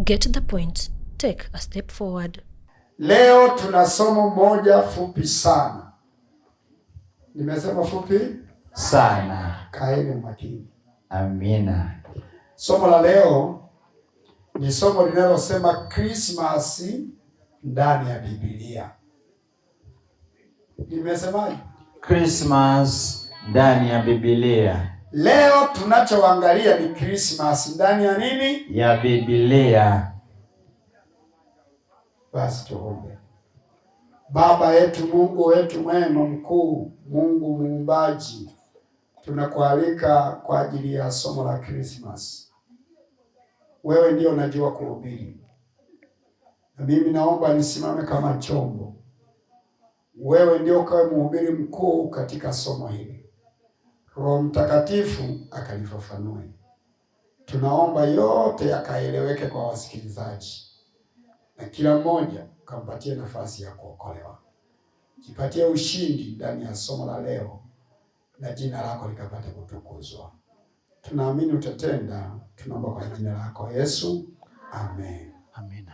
Get the point. Take a step forward. Leo tuna somo moja fupi sana. Nimesema fupi sana. Kaeni makini. Amina. Somo la leo ni somo linalosema Krismasi ndani ya Biblia. Nimesemaje? Christmas ndani ya Biblia. Leo tunachoangalia ni Krismasi ndani ya nini? Ya Biblia. Basi tuombe. Baba yetu, Mungu wetu mwema mkuu, Mungu muumbaji, tunakualika kwa ajili ya somo la Krismasi. Wewe ndio unajua kuhubiri, na mimi naomba nisimame kama chombo. Wewe ndio ukawe mhubiri mkuu katika somo hili. Roho Mtakatifu akalifafanue. Tunaomba yote yakaeleweke kwa wasikilizaji, na kila mmoja ukampatie nafasi ya kuokolewa. Jipatie ushindi ndani ya somo la leo, na jina lako likapate kutukuzwa. Tunaamini utatenda, tunaomba kwa jina lako Yesu, amen. Amina.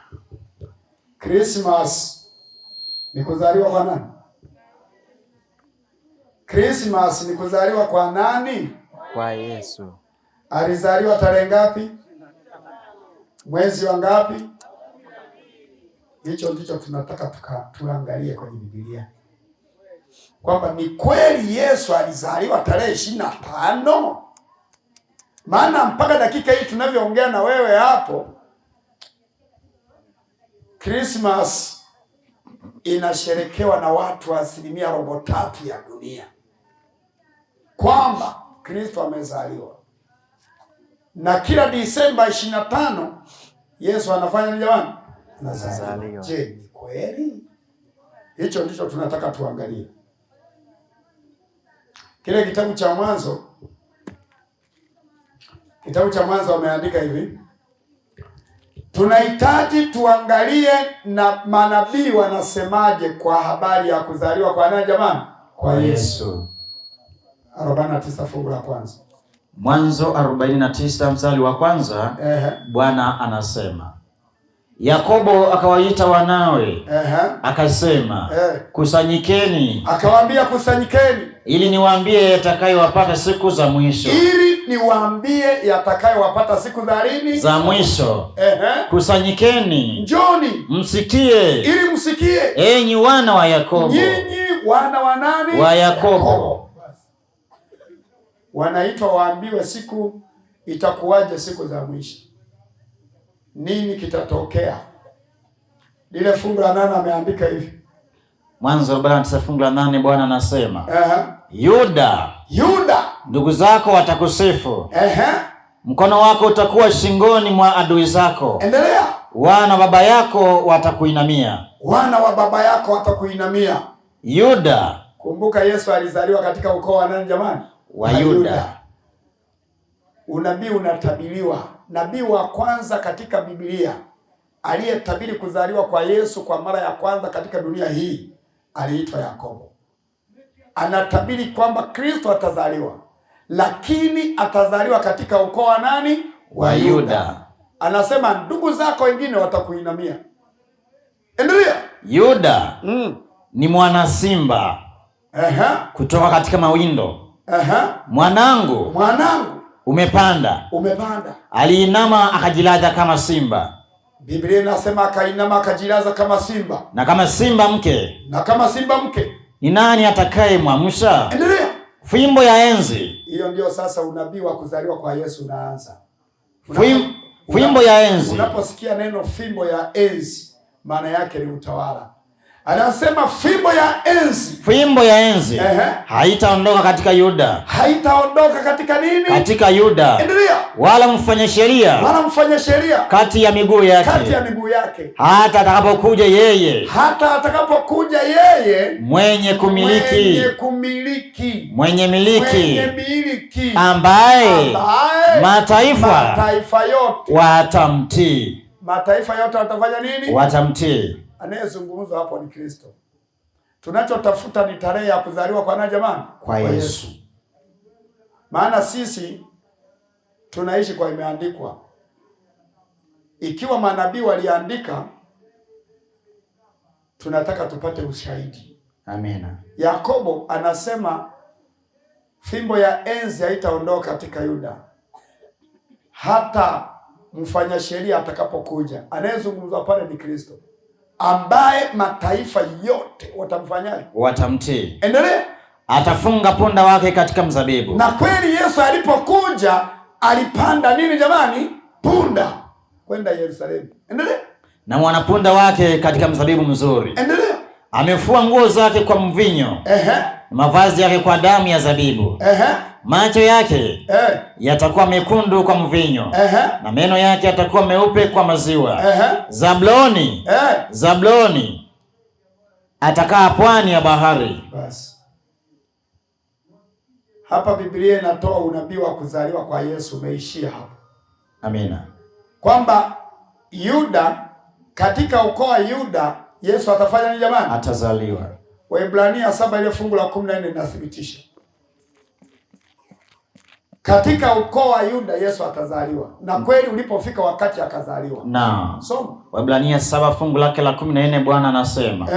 Christmas ni kuzaliwa kwa nani? Christmas ni kuzaliwa kwa nani? Kwa Yesu. Alizaliwa tarehe ngapi? Mwezi wa ngapi? Hicho ndicho tunataka tuangalie kwenye Biblia, kwamba ni kweli Yesu alizaliwa tarehe 25. Maana mpaka dakika hii tunavyoongea na wewe hapo, Christmas inasherekewa na watu wa 3/4 ya dunia, kwamba Kristo amezaliwa, na kila Disemba 25 Yesu anafanya nini jamani? Anazaliwa. Je, ni kweli? Hicho ndicho tunataka tuangalie. Kile kitabu cha Mwanzo, kitabu cha Mwanzo wameandika hivi: tunahitaji tuangalie na manabii wanasemaje kwa habari ya kuzaliwa kwa nani jamani? Kwa Yesu. 49 fungu la kwanza. Mwanzo 49 mstari wa kwanza. Bwana anasema, Yakobo akawaita wanawe, akasema, kusanyikeni. Akawaambia kusanyikeni, ili niwaambie yatakayowapata siku za mwisho. Ili niwaambie yatakayowapata siku za lini? Za mwisho. Kusanyikeni. Njoni. Msikie. Ili msikie. Enyi wana wa Yakobo. Nyinyi wana wa nani? Wa Yakobo. Wanaitwa waambiwe siku itakuwaje, siku za mwisho. Nini kitatokea? Lile fungu la 8 ameandika hivi. Mwanzo 49 fungu la 8, Bwana anasema, Yuda, Yuda, ndugu zako watakusifu. Mkono wako utakuwa shingoni mwa adui zako. Endelea. Wana wa baba yako watakuinamia. Wana wa baba yako watakuinamia. Yuda. Kumbuka Yesu alizaliwa katika ukoo wa nani jamani? Wa Yuda. Unabii unatabiriwa. Nabii wa kwanza katika Biblia aliyetabiri kuzaliwa kwa Yesu kwa mara ya kwanza katika dunia hii aliitwa Yakobo. Anatabiri kwamba Kristo atazaliwa, lakini atazaliwa katika ukoo wa nani? Wa Yuda. Anasema ndugu zako wengine watakuinamia. Endelea. Yuda ni mwana simba kutoka katika mawindo. Mwanangu, Mwanangu, umepanda. Umepanda. Aliinama akajilaza kama simba. Biblia inasema akainama akajilaza kama simba. Na kama simba mke. Na kama simba mke. Ni nani atakayemwamsha? Endelea. Fimbo ya enzi. Hiyo ndio sasa unabii wa kuzaliwa kwa Yesu unaanza. Fimbo ya enzi. Unaposikia neno fimbo ya enzi, maana yake ni utawala. Anasema fimbo ya enzi. Fimbo ya enzi. Haitaondoka katika Yuda. Haitaondoka katika nini? Katika Yuda. Endelea. Wala mfanya sheria. Wala mfanya sheria. Kati ya miguu yake. Kati ya miguu yake. Hata atakapokuja yeye. Hata atakapokuja yeye. Mwenye kumiliki. Mwenye kumiliki. Mwenye miliki. Mwenye miliki. Ambaye Ambaye mataifa mataifa yote watamtii. Mataifa yote watafanya nini? Watamtii. Anayezungumza hapo ni Kristo. Tunachotafuta ni tarehe ya kuzaliwa kwa nani jamani? Kwa Yesu. Maana sisi tunaishi kwa imeandikwa. Ikiwa manabii waliandika, tunataka tupate ushahidi. Amina. Yakobo anasema fimbo ya enzi haitaondoka katika Yuda hata mfanya sheria atakapokuja. Anayezungumzwa pale ni Kristo, ambaye mataifa yote watamfanyaje? Watamtii. Endelea. Atafunga punda wake katika mzabibu. Na kweli Yesu alipokuja alipanda nini jamani? Punda kwenda Yerusalemu. Endelea. Na mwanapunda wake katika mzabibu mzuri. Endelea. Amefua nguo zake kwa mvinyo. Mavazi yake kwa damu ya zabibu. Macho yake yatakuwa mekundu kwa mvinyo. Na meno yake yatakuwa meupe kwa maziwa. Zabloni, Zabloni atakaa pwani ya bahari. Basi. Hapa Biblia inatoa unabii wa kuzaliwa kwa Yesu, umeishia hapo. Amina. Kwamba Yuda, katika ukoo wa Yuda Yesu atafanya nini jamani? Atazaliwa. Waebrania 7 ile fungu la 14 linathibitisha. Katika ukoo wa Yuda Yesu atazaliwa. Na kweli ulipofika wakati akazaliwa. Naam. Soma. Waebrania 7 fungu lake la 14, Bwana anasema.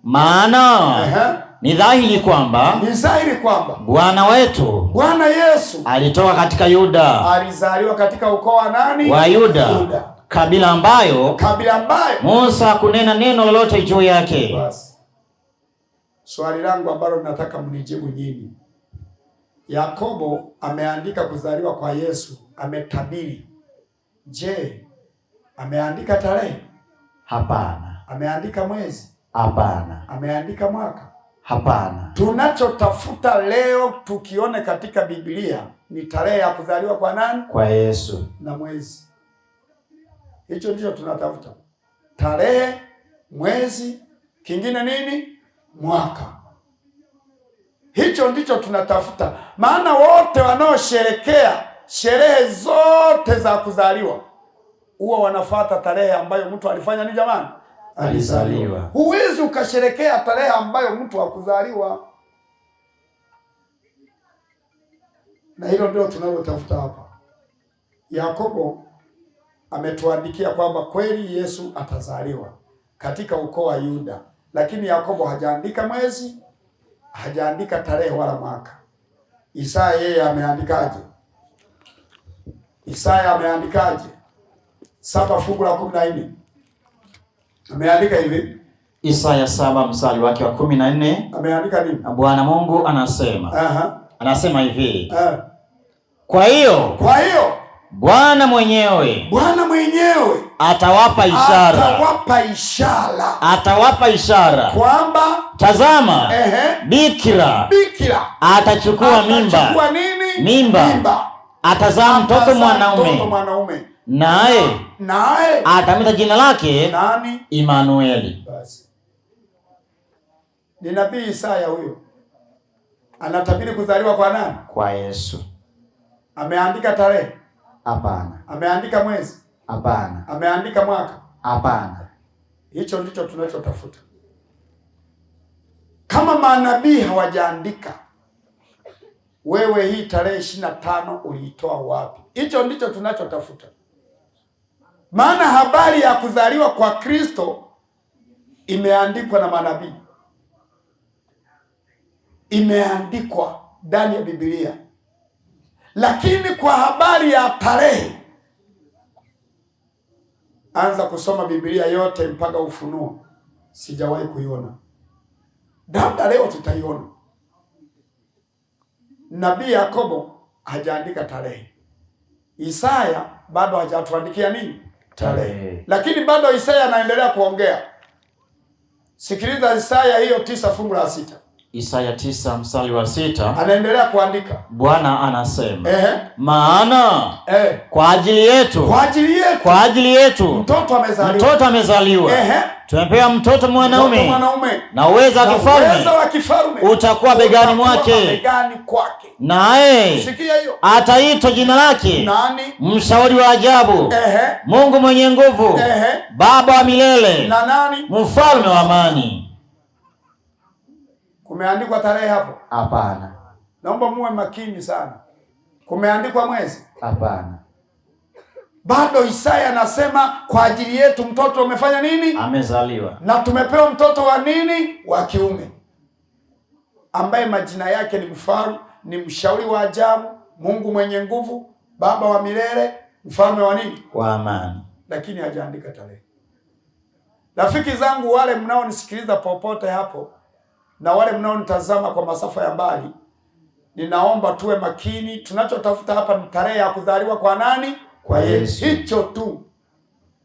Maana ni dhahiri kwamba, ni dhahiri kwamba Bwana wetu, Bwana Yesu alitoka katika Yuda. Alizaliwa katika ukoo wa nani? Wa Yuda. Yuda. Kabila ambayo Musa hakunena neno lolote juu yake. Basi. Swali langu ambalo nataka mnijibu nyinyi. Yakobo ameandika kuzaliwa kwa Yesu, ametabiri. Je, ameandika tarehe? Hapana. Ameandika mwezi? Hapana. Ameandika mwaka? Hapana. Tunachotafuta leo tukione katika Biblia ni tarehe ya kuzaliwa kwa nani? Kwa Yesu. Na mwezi. Hicho ndicho tunatafuta. Tarehe, mwezi, kingine nini? Mwaka. Hicho ndicho tunatafuta. Maana wote wanaosherekea sherehe zote za kuzaliwa huwa wanafuata tarehe ambayo mtu alifanya nini jamani? Alizaliwa. Huwezi ukasherekea tarehe ambayo mtu hakuzaliwa. Na hilo ndio tunalotafuta hapa. Yakobo ametuandikia kwamba kweli Yesu atazaliwa katika ukoo wa Yuda, lakini Yakobo hajaandika mwezi, hajaandika tarehe wala mwaka. Isaya yeye ameandikaje? Isaya ameandikaje? 7 fungu la 14. Ameandika hivi. Isaya 7 mstari wake wa 14. Ameandika nini? Bwana Mungu anasema. Anasema hivi. Kwa hiyo Bwana mwenyewe, Bwana mwenyewe atawapa ishara. Atawapa ishara. Atawapa ishara. Kwamba tazama, bikira atachukua mimba. Atachukua nini? Mimba. Mimba. Atazaa mtoto Atazaa mwanaume. mtoto mwanaume. Naye Naye atamwita jina lake nani? Imanueli. Basi. Ni nabii Isaya huyo. Anatabiri kuzaliwa kwa nani? Kwa Yesu. Ameandika tarehe? Hapana. Ameandika mwezi? Hapana. Ameandika mwaka? Hapana. Hicho ndicho tunachotafuta. Kama manabii hawajaandika, wewe hii tarehe 25 uliitoa wapi? Hicho ndicho tunachotafuta. Maana habari ya kuzaliwa kwa Kristo imeandikwa na manabii. Imeandikwa ndani ya Biblia. Lakini kwa habari ya tarehe, anza kusoma Biblia yote mpaka Ufunuo, sijawahi kuiona. Labda leo tutaiona. Nabii Yakobo hajaandika tarehe. Isaya bado hajatuandikia nini? Tarehe. Lakini bado Isaya anaendelea kuongea. Sikiliza Isaya hiyo 9 fungu la 6. Isaya 9 mstari wa 6. Anaendelea kuandika. Bwana anasema, maana kwa ajili yetu, Kwa ajili yetu, kwa ajili yetu mtoto amezaliwa. Mtoto amezaliwa. Tumepewa mtoto mwanaume. Mtoto mwanaume. Na uwezo wa Na kifalme uwezo wa kifalme utakuwa begani utakuwa mwake. Begani kwake. Naye sikia hiyo. Ataitwa jina lake nani? Mshauri wa ajabu, Mungu mwenye nguvu, Baba wa milele, na nani? Mfalme wa amani. Kumeandikwa tarehe hapo? Hapana. Naomba muwe makini sana. Kumeandikwa mwezi? Hapana. Bado Isaya anasema kwa ajili yetu mtoto amefanya nini? Amezaliwa. Na tumepewa mtoto wa nini? Wa kiume, ambaye majina yake ni mfalme, ni mshauri wa ajabu, Mungu mwenye nguvu, Baba wa milele, mfalme wa nini? Wa amani. Lakini hajaandika tarehe. Rafiki zangu wale mnaonisikiliza popote hapo na wale mnaonitazama kwa masafa ya mbali, ninaomba tuwe makini. Tunachotafuta hapa ni tarehe ya kuzaliwa kwa nani? Kwa Yesu. Hicho tu.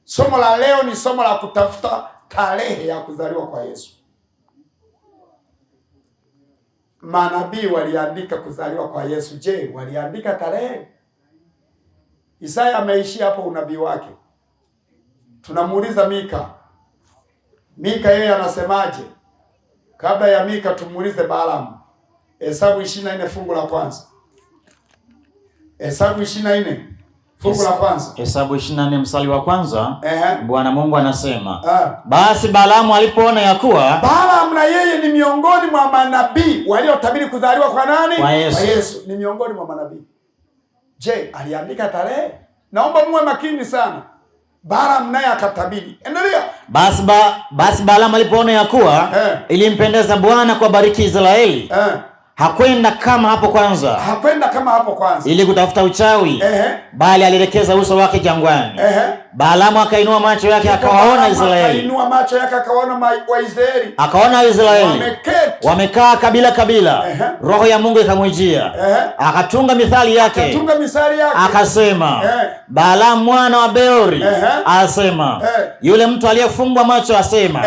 Somo la leo ni somo la kutafuta tarehe ya kuzaliwa kwa Yesu. Manabii waliandika kuzaliwa kwa Yesu. Je, waliandika tarehe? Isaya ameishia hapo unabii wake. Tunamuuliza Mika. Mika yeye anasemaje? Kabla ya Mika tumuulize Balaamu. Hesabu 24 fungu la kwanza. Hesabu 24 fungu la kwanza. Hesabu 24 mstari wa kwanza. Bwana Mungu anasema, basi Balaamu alipoona ya kuwa Balaamu na yeye ni miongoni mwa manabii waliotabiri kuzaliwa kwa nani? Kwa Yesu. Kwa Yesu. Ni miongoni mwa manabii. Je, aliandika tarehe? Naomba muwe makini sana. Balaamu naye akatabiri. Endelea. Basi Balaamu alipoona ya kuwa ilimpendeza Bwana kuwabariki Israeli, hakwenda kama hapo kwanza. Hakwenda kama hapo kwanza. Ili kutafuta uchawi, bali alielekeza uso wake jangwani. Balaamu akainua macho yake akawaona Israeli. Akainua macho yake akawaona Waisraeli. Akaona Israeli wamekaa kabila kabila. Roho ya Mungu ikamwijia. Akatunga mithali yake. Akatunga mithali yake. Akasema, Balaamu mwana wa Beori asema, yule mtu aliyefungwa macho asema,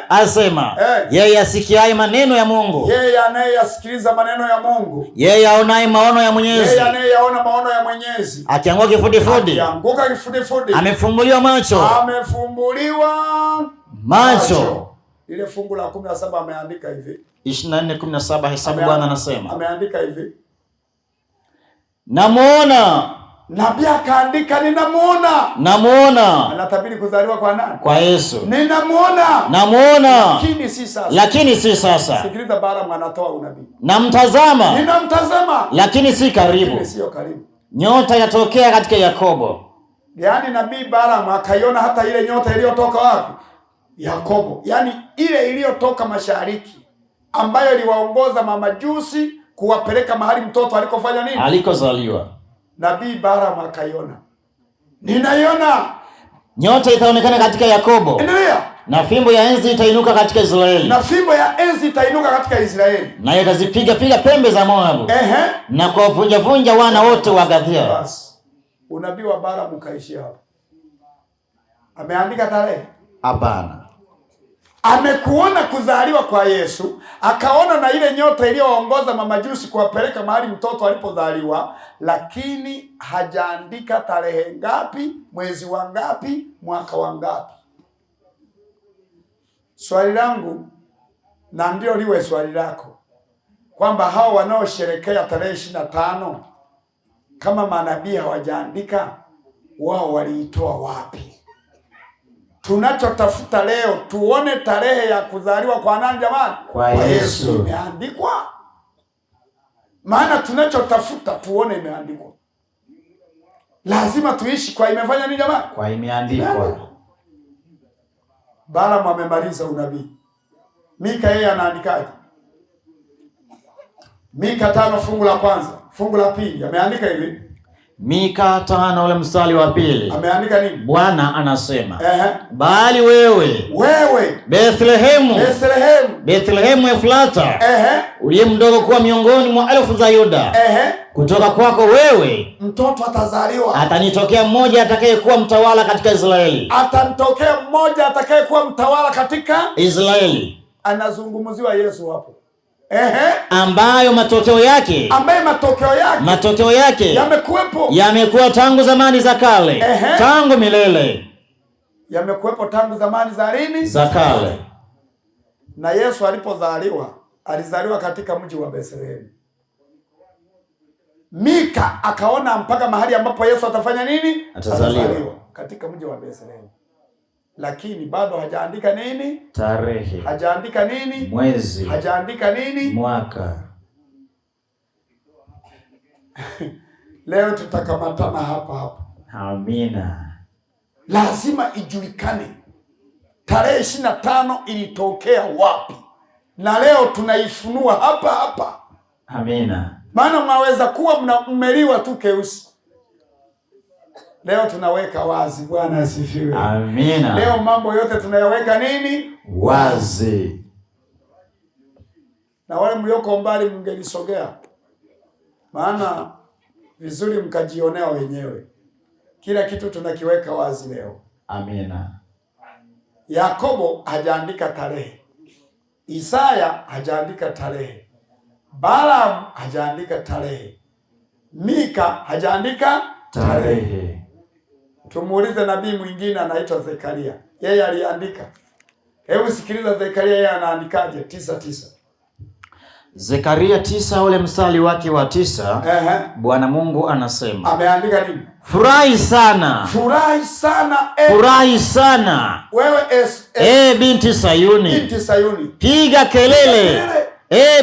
asema, yeye asikiaye maneno ya Mungu, yeye anayeyasikiliza maneno ya Mungu, yeye aonaye maono ya Mwenyezi, yeye anayeyaona maono ya Mwenyezi, akianguka kifudifudi, akianguka kifudifudi, amefumbuliwa macho, amefumbuliwa macho. Ile fungu la 17 ameandika hivi 24:17, Hesabu Bwana anasema, ameandika hivi, namuona. Nabii akaandika ninamuona. Namuona. Anatabiri kuzaliwa kwa nani? Kwa Yesu. Ninamuona. Namuona. Lakini si sasa. Lakini si sasa. Sikiliza, Balaamu anatoa unabii. Namtazama. Ninamtazama. Lakini si karibu. Lakini sio karibu. Nyota inatokea katika Yakobo. Yaani nabii Balaamu akaiona hata ile nyota iliyotoka wapi? Yakobo. Yaani ile iliyotoka mashariki ambayo iliwaongoza mamajusi kuwapeleka mahali mtoto alikofanya nini? Alikozaliwa. Nabii Balaamu akaiona. Ninaiona. Nyota itaonekana katika Yakobo. Endelea. Na fimbo ya enzi itainuka katika Israeli. Na fimbo ya enzi itainuka katika Israeli. Na itazipiga piga pembe za Moabu. Na kuwavunja vunja wana wote wa Gathia. Bas. Unabii wa Balaamu kaishia hapo. Ameandika tarehe? Hapana. Amekuona kuzaliwa kwa Yesu, akaona na ile nyota iliyoongoza mamajusi kuwapeleka mahali mtoto alipozaliwa, lakini hajaandika tarehe ngapi, mwezi wa ngapi, mwaka wa ngapi. Swali langu, na ndio liwe swali lako, kwamba hao wanaosherekea tarehe 25 kama manabii hawajaandika, wao waliitoa wapi? Tunachotafuta leo tuone tarehe ya kuzaliwa kwa nani jamani? Kwa Yesu. Imeandikwa. Maana tunachotafuta tuone imeandikwa. Lazima tuishi kwa imefanya nini jamani? Kwa imeandikwa. Balaamu amemaliza unabii. Mika yeye anaandikaje? Mika 5 fungu la kwanza, fungu la pili ameandika hivi. Mika 5 ule mstari wa pili. Ameandika nini? Bwana anasema, bali wewe Bethlehemu, Bethlehemu Efrata, uliye mdogo kuwa miongoni mwa elfu za Yuda, kutoka kwako wewe mtoto atazaliwa, atanitokea mmoja atakayekuwa mtawala katika Israeli. Atanitokea mmoja atakayekuwa mtawala katika Israeli. Anazungumziwa Yesu hapo. Ambayo matokeo yake, ambaye matokeo yake yamekuwepo, yamekuwa tangu zamani za kale, tangu milele. Yamekuwepo tangu zamani za lini? Za kale. Na Yesu alipozaliwa, alizaliwa katika mji wa Bethlehemu. Mika akaona mpaka mahali ambapo Yesu atafanya nini? Atazaliwa katika mji wa Bethlehemu. Lakini bado hajaandika nini? Tarehe. Hajaandika nini? Mwezi. Hajaandika nini? Mwaka. Leo tutakamatana hapa hapa. Amina. Lazima ijulikane tarehe 25 ilitokea wapi, na leo tunaifunua hapa hapa. Amina. Maana mwaweza kuwa mmeliwa tu keusi. Leo tunaweka wazi. Bwana asifiwe. Amina. Leo mambo yote tunayaweka nini? Wazi. Na wale mlioko mbali mngelisogea, maana vizuri mkajionea wenyewe. Kila kitu tunakiweka wazi leo. Amina. Yakobo hajaandika tarehe, Isaya hajaandika tarehe, Balaam hajaandika tarehe, Mika hajaandika tarehe. Tumuulize nabii mwingine anaitwa Zekaria, yeye aliandika. Hebu sikiliza Zekaria, yeye anaandikaje? 9:9. Zekaria 9 ule mstari wake wa 9. Bwana Mungu anasema. Ameandika nini? Furahi sana. Furahi sana. Furahi sana. Wewe binti Sayuni. Binti Sayuni. Piga kelele.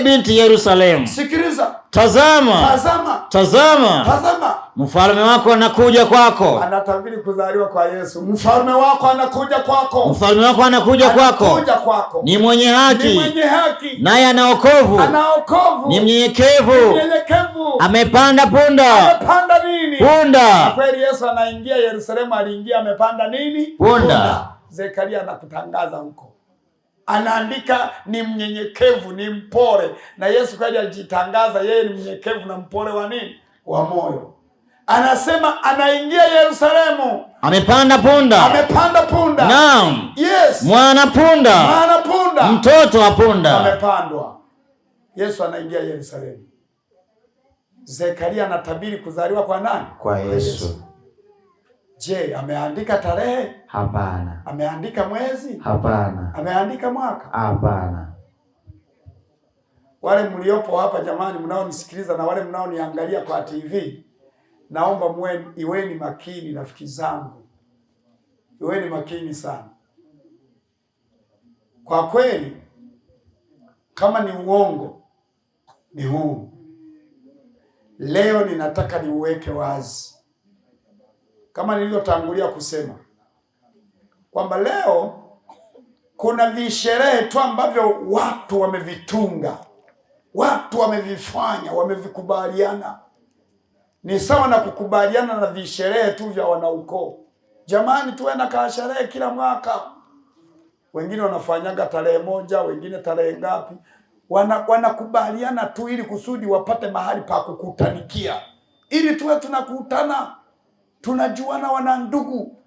Binti Yerusalemu. Sikiliza. Tazama. Tazama. Tazama. Tazama. Mfalme wako anakuja kwako. Anatabiri kuzaliwa kwa Yesu. Mfalme wako anakuja kwako. Mfalme wako anakuja kwako. Anakuja kwako. Ni mwenye haki. Ni mwenye haki. Naye ana wokovu. Ana wokovu. Ni mnyenyekevu. Ni mnyenyekevu. Amepanda punda. Amepanda nini? Punda. Kweli Yesu anaingia Yerusalemu, aliingia amepanda nini? Punda. Zekaria anakutangaza huko. Anaandika ni mnyenyekevu, ni mpole. Na Yesu kweli alijitangaza yeye ni mnyenyekevu na mpole wa nini? Wa moyo. Anasema anaingia Yerusalemu. Amepanda punda. Amepanda punda. Naam. Yes. Mwana punda. Mwana punda. Mtoto wa punda. Amepandwa. Yesu anaingia Yerusalemu. Zekaria anatabiri kuzaliwa kwa nani? Kwa Yesu. Je, ameandika tarehe? Hapana. Ameandika mwezi? Hapana. Ameandika mwaka? Hapana. Wale mliopo hapa jamani, mnaonisikiliza na wale mnaoniangalia kwa TV, naomba iweni makini rafiki zangu. Iweni makini sana. Kwa kweli kama ni uongo ni huu. Leo ninataka niuweke wazi. Kama nilivyotangulia kusema kwamba leo kuna visherehe tu ambavyo watu wamevitunga, watu wamevifanya, wamevikubaliana. Ni sawa na kukubaliana na visherehe tu vya wanaukoo. Jamani, tuwe na kasherehe kila mwaka. Wengine wanafanyaga tarehe 1, wengine tarehe ngapi. Wanakubaliana tu ili kusudi wapate mahali pa kukutanikia, ili tuwe tunakutana, tunajuana wana ndugu.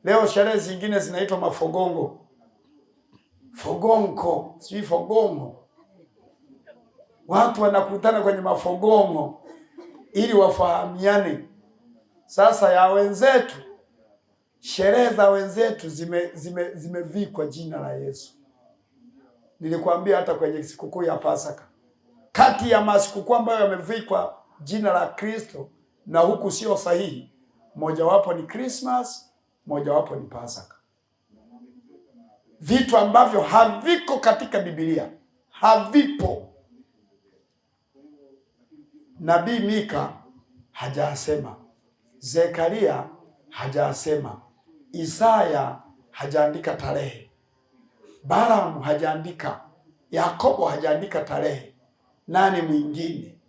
Leo sherehe zingine zinaitwa mafogongo. Fogonko, sijui fogongo. Watu wanakutana kwenye mafogongo ili wafahamiane. Sasa ya wenzetu, sherehe za wenzetu zimevikwa jina la Yesu. Nilikwambia hata kwenye sikukuu ya Pasaka, kati ya masikukuu ambayo yamevikwa jina la Kristo na huku sio sahihi, mojawapo ni Christmas, mojawapo ni Pasaka. Vitu ambavyo haviko katika Biblia, havipo. Nabii Mika hajasema, Zekaria hajasema, Isaya hajaandika tarehe, Balaam hajaandika, Yakobo hajaandika tarehe. Nani mwingine?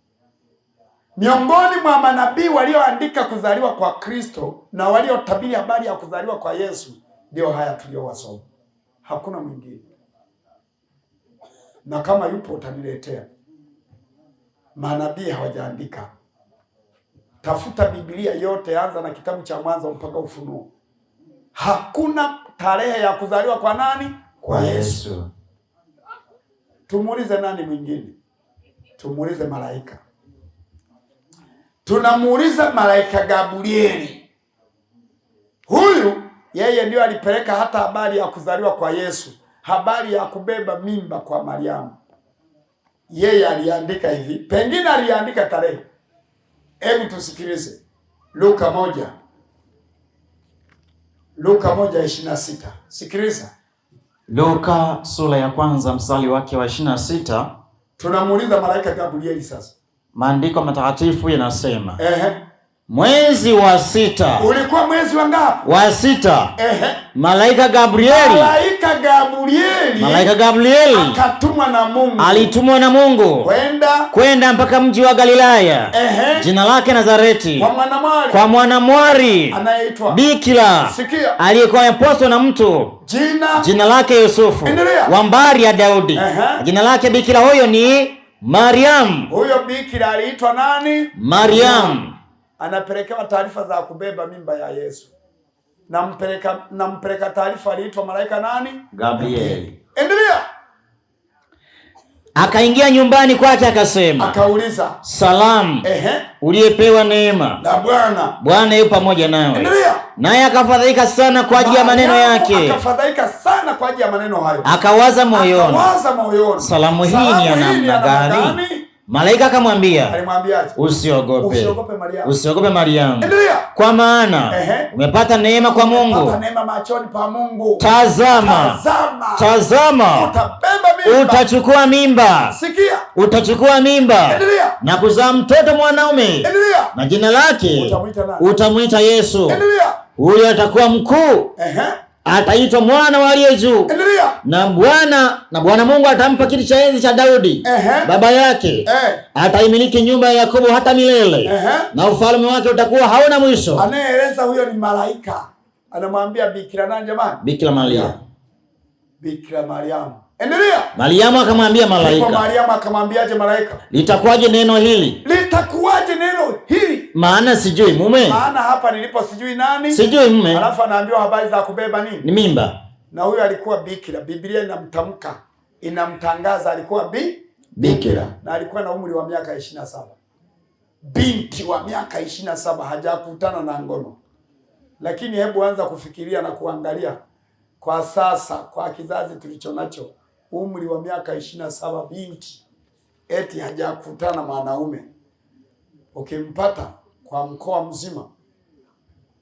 Miongoni mwa manabii walioandika kuzaliwa kwa Kristo na waliotabiri habari ya kuzaliwa kwa Yesu ndio haya tuliyowasoma. Hakuna mwingine. Na kama yupo utaniletea. Manabii hawajaandika. Tafuta Biblia yote, anza na kitabu cha Mwanzo mpaka Ufunuo. Hakuna tarehe ya kuzaliwa kwa nani? Kwa Yesu. Tumuulize nani mwingine? Tumuulize malaika. Tunamuuliza malaika Gabrieli. Huyu yeye ndio alipeleka hata habari ya kuzaliwa kwa Yesu, habari ya kubeba mimba kwa Mariamu. Yeye aliandika hivi, pengine aliandika tarehe. Hebu tusikilize Luka 1. Luka 1:26. Sikiliza. Luka sura ya kwanza mstari wake wa 26. Tunamuuliza malaika Gabrieli sasa. Maandiko matakatifu yanasema, Mwezi wa sita. Ulikuwa mwezi wa ngapi? Wa sita. Ehe. Malaika Gabrieli. Malaika Gabrieli. Malaika Gabrieli akatumwa na Mungu. Alitumwa na Mungu kwenda mpaka mji wa Galilaya. Ehe. Jina lake Nazareti. Kwa mwanamwali. Kwa mwanamwali anayeitwa Bikira. Sikia. Aliyekuwa ameposwa na mtu. Jina lake Yusufu. Wa mbari ya Daudi. Ehe. Jina lake bikira huyo ni Mariam. Huyo bikira aliitwa nani? Mariam. Anapelekewa taarifa za kubeba mimba ya Yesu. Nampeleka taarifa aliitwa malaika nani? Gabrieli. Endelea. Akaingia nyumbani kwake akasema. Akauliza, salamu, ehe, uliyepewa neema na Bwana. Bwana yupo pamoja nawe. Endelea. Naye akafadhaika sana kwa ajili ya maneno yake. Akafadhaika sana kwa ajili ya maneno hayo. Akawaza moyoni. Akawaza moyoni. Salamu hii ni ya namna gani? Malaika akamwambia, alimwambiaje? Usiogope. Usiogope Mariamu. Usiogope Mariamu. Endelea. Kwa maana umepata neema kwa Mungu. Umepata neema machoni pa Mungu. Tazama. Tazama. Utabeba mimba. Utachukua mimba. Sikia. Utachukua mimba. Endelea. Na kuzaa mtoto mwanaume. Endelea. Na jina lake utamwita nani? Utamwita Yesu. Endelea. Huyo atakuwa mkuu. Ataitwa mwana wa aliye juu. Endelea. Na Bwana Mungu atampa kiti cha enzi cha Daudi baba yake. Ataimiliki nyumba ya Yakobo hata milele. Na ufalme wake utakuwa hauna mwisho. Anayeeleza huyo ni malaika. Anamwambia bikira nani jamani? Bikira Maria. Bikira Mariamu. Endelea. Mariamu akamwambia malaika. Mariamu akamwambiaje malaika? Litakuwaje neno hili? Litakuwaje neno hili? Maana sijui mume. Maana hapa nilipo sijui nani? Sijui mume. Alafu anaambiwa habari za kubeba nini? Ni mimba. Na huyo alikuwa bikira. Biblia inamtamka, inamtangaza alikuwa bikira. Na alikuwa na umri wa miaka 27. Binti wa miaka 27 hajakutana na ngono. Lakini hebu anza kufikiria na kuangalia kwa sasa, kwa kizazi tulichonacho, umri wa miaka 27 binti eti hajakutana mwanaume. Ukimpata kwa mkoa mzima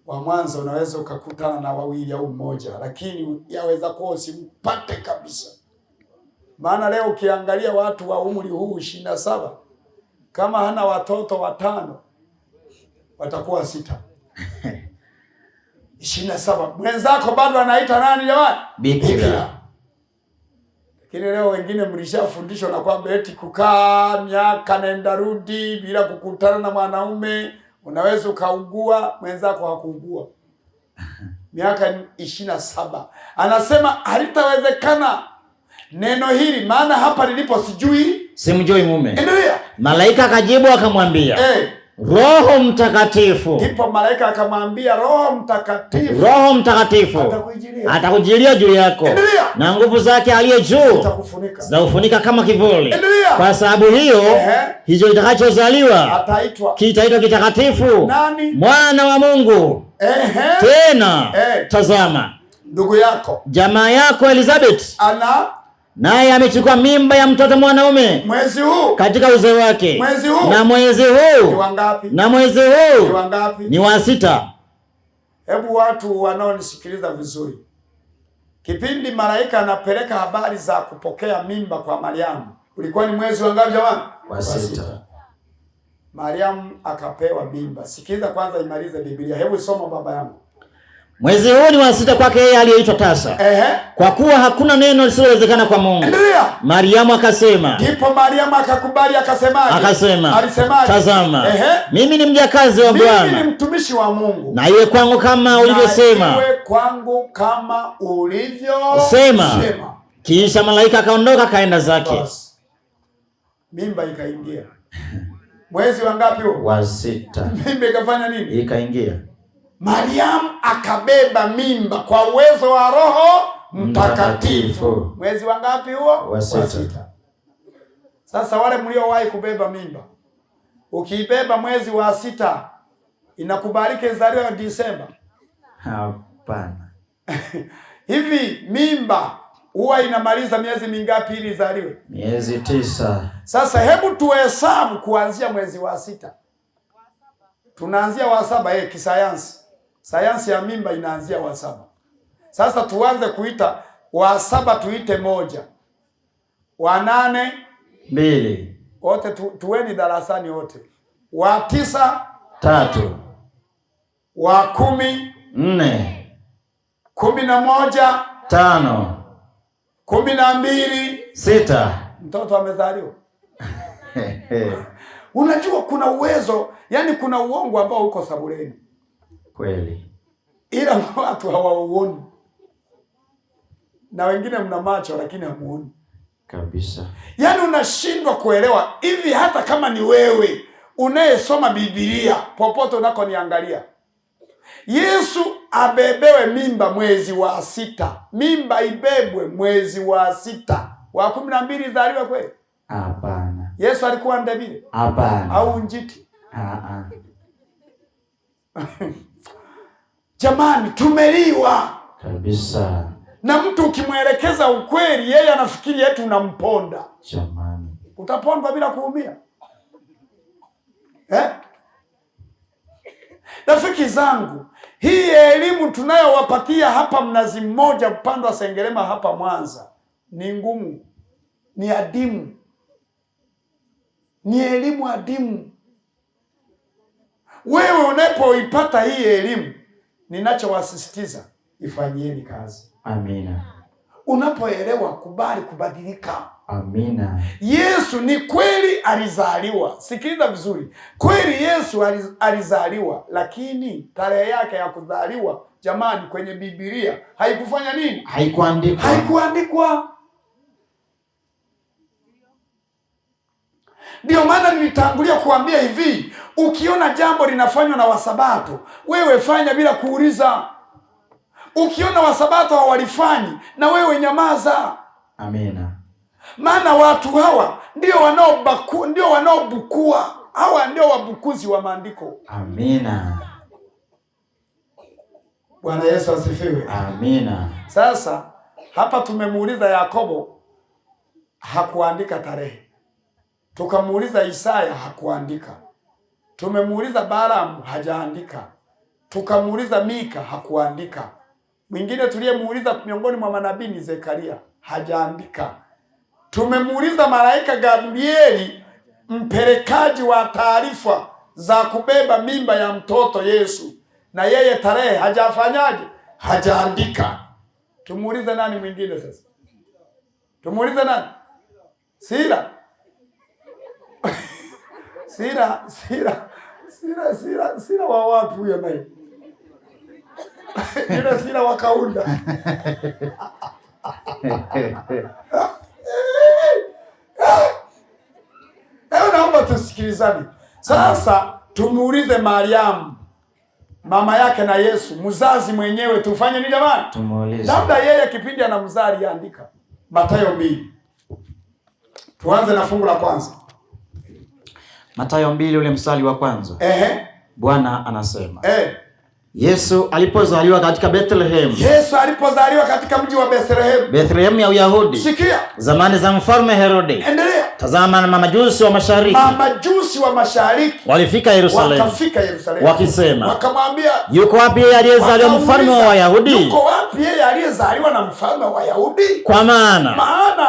wa Mwanza unaweza ukakutana na wawili au mmoja, lakini yaweza kuwa usimpate kabisa. Maana leo ukiangalia watu wa umri huu 27 kama hana watoto watano watakuwa 6. 27 mwenzako bado anaita nani jamani? Bikira. Lakini leo wengine mlishafundishwa na kwamba eti kukaa miaka nenda rudi bila kukutana na mwanaume unaweza ukaugua, mwenzako hakuugua. Miaka 27. Anasema halitawezekana neno hili, maana hapa nilipo sijui, simjui mume. Endelea. Malaika akajibu akamwambia, Roho Mtakatifu. Ndipo malaika akamwambia Roho Mtakatifu. Roho Mtakatifu atakujilia juu yako. Endelea. Na nguvu zake aliye juu zitakufunika kama kivuli. Endelea. Kwa sababu hiyo hicho kitakachozaliwa ataitwa kitaitwa kitakatifu, nani? Mwana wa Mungu. Tena tazama, ndugu yako, jamaa yako Elizabeth ana naye amechukua mimba ya mtoto mwanaume mwezi huu katika uzee wake. Mwezi huu. Na mwezi huu ni wangapi? Na mwezi huu ni wangapi? Ni wa 6. Hebu watu wanaonisikiliza vizuri, kipindi malaika anapeleka habari za kupokea mimba kwa Mariamu ulikuwa ni mwezi wa ngapi jamani? Wa 6. Mariamu akapewa mimba. Sikiliza kwanza imalize Biblia. Hebu soma baba yangu. Mwezi huu ni wa 6 kwake yeye aliyeitwa tasa. Kwa kuwa hakuna neno lisilowezekana kwa Mungu. Endelea. Mariamu akasema. Ndipo Mariamu akakubali akasemaje? Akasema. Alisemaje? Tazama. Mimi ni mjakazi wa Bwana. Mimi ni mtumishi wa Mungu. Na iwe kwangu kama ulivyosema. Na iwe kwangu kama ulivyosema. Sema. Kisha malaika akaondoka akaenda zake. Bas. Mimba ikaingia. Mwezi wa ngapi huo? Wa 6. Mimba ikafanya nini? Ikaingia. Mariamu akabeba mimba kwa uwezo wa Roho Mtakatifu. Mwezi wa ngapi huo? Wa 6. Sasa wale mliowahi kubeba mimba, ukiibeba mwezi wa 6 inakubalika izaliwe Disemba? Hapana. Hivi mimba huwa inamaliza miezi mingapi ili izaliwe? Miezi 9. Sasa hebu tuhesabu kuanzia mwezi wa 6. Tunaanzia wa 7 kisayansi. Sayansi ya mimba inaanzia wa 7. Sasa tuanze kuita wa 7, tuite 1. Wa 8 2. Wote tuweni darasani wote. Wa 9 3. Wa 10 4, 11 5, 12 6. Mtoto amezaliwa. Unajua kuna uwezo, yani kuna uongo ambao uko sebuleni. Kweli. Ila watu hawauoni. Na wengine mna macho lakini hamuoni. Kabisa. Yaani unashindwa kuelewa hivi, hata kama ni wewe unayesoma Biblia popote unakoniangalia. Yesu abebewe mimba mwezi wa 6. Mimba ibebwe mwezi wa 6. Wa 12 zaliwe kweli? Hapana. Yesu alikuwa ndebile? Hapana. Au njiti? Jamani, tumeliwa. Kabisa. Na mtu ukimwelekeza ukweli yeye anafikiri eti unamponda. Jamani. Utapondwa bila kuumia. Rafiki zangu, hii elimu tunayowapatia hapa Mnazi Mmoja upande wa Sengerema hapa Mwanza ni ngumu, ni adimu, ni elimu adimu. Wewe unapoipata hii elimu, ninachowasisitiza ifanyieni kazi. Amina. Unapoelewa kubali kubadilika. Amina. Yesu ni kweli alizaliwa. Sikiliza vizuri. Kweli Yesu alizaliwa, lakini tarehe yake ya kuzaliwa jamani kwenye Biblia haikufanya nini? Haikuandikwa. Haikuandikwa. Ndio maana nilitangulia kuambia hivi, ukiona jambo linafanywa na Wasabato, wewe fanya bila kuuliza. Ukiona Wasabato hawalifanyi, na wewe nyamaza. Amina. Maana watu hawa ndio ndio wanaobukua. Hawa ndio wabukuzi wa maandiko. Amina. Bwana Yesu asifiwe. Amina. Sasa hapa tumemuuliza Yakobo, hakuandika tarehe. Tukamuuliza Isaya, hakuandika. Tumemuuliza Balaamu, hajaandika. Tukamuuliza Mika, hakuandika. Mwingine tuliyemuuliza miongoni mwa manabii ni Zekaria, hajaandika. Tumemuuliza malaika Gabrieli, mpelekaji wa taarifa za kubeba mimba ya mtoto Yesu, na yeye tarehe hajafanyaje? Hajaandika. Tumuulize nani mwingine sasa? Tumuulize nani? Sira. Sira, Sira, Sira, Sira, Sira wa wapi huyo naye? Yule Sira wa Kaunda. Naomba tusikilizane. Sasa tumuulize Mariamu, mama yake na Yesu, mzazi mwenyewe, tufanye nini jamani? Tumuulize. Labda yeye kipindi anamzaa aliandika. Mathayo 2. Tuanze na fungu la kwanza. Mathayo 2 ule mstari wa kwanza. Bwana anasema. Yesu alipozaliwa katika Bethlehem. Yesu alipozaliwa katika mji wa Bethlehem. Bethlehem ya Uyahudi. Sikia. Zamani za mfalme Herode. Endelea. Tazama na mamajusi wa mashariki. Mamajusi wa mashariki walifika Yerusalemu. Wakafika Yerusalemu. Wakisema, wakamwambia, yuko wapi yeye aliyezaliwa mfalme wa Wayahudi? Yuko wapi yeye aliyezaliwa na mfalme wa Wayahudi? Kwa maana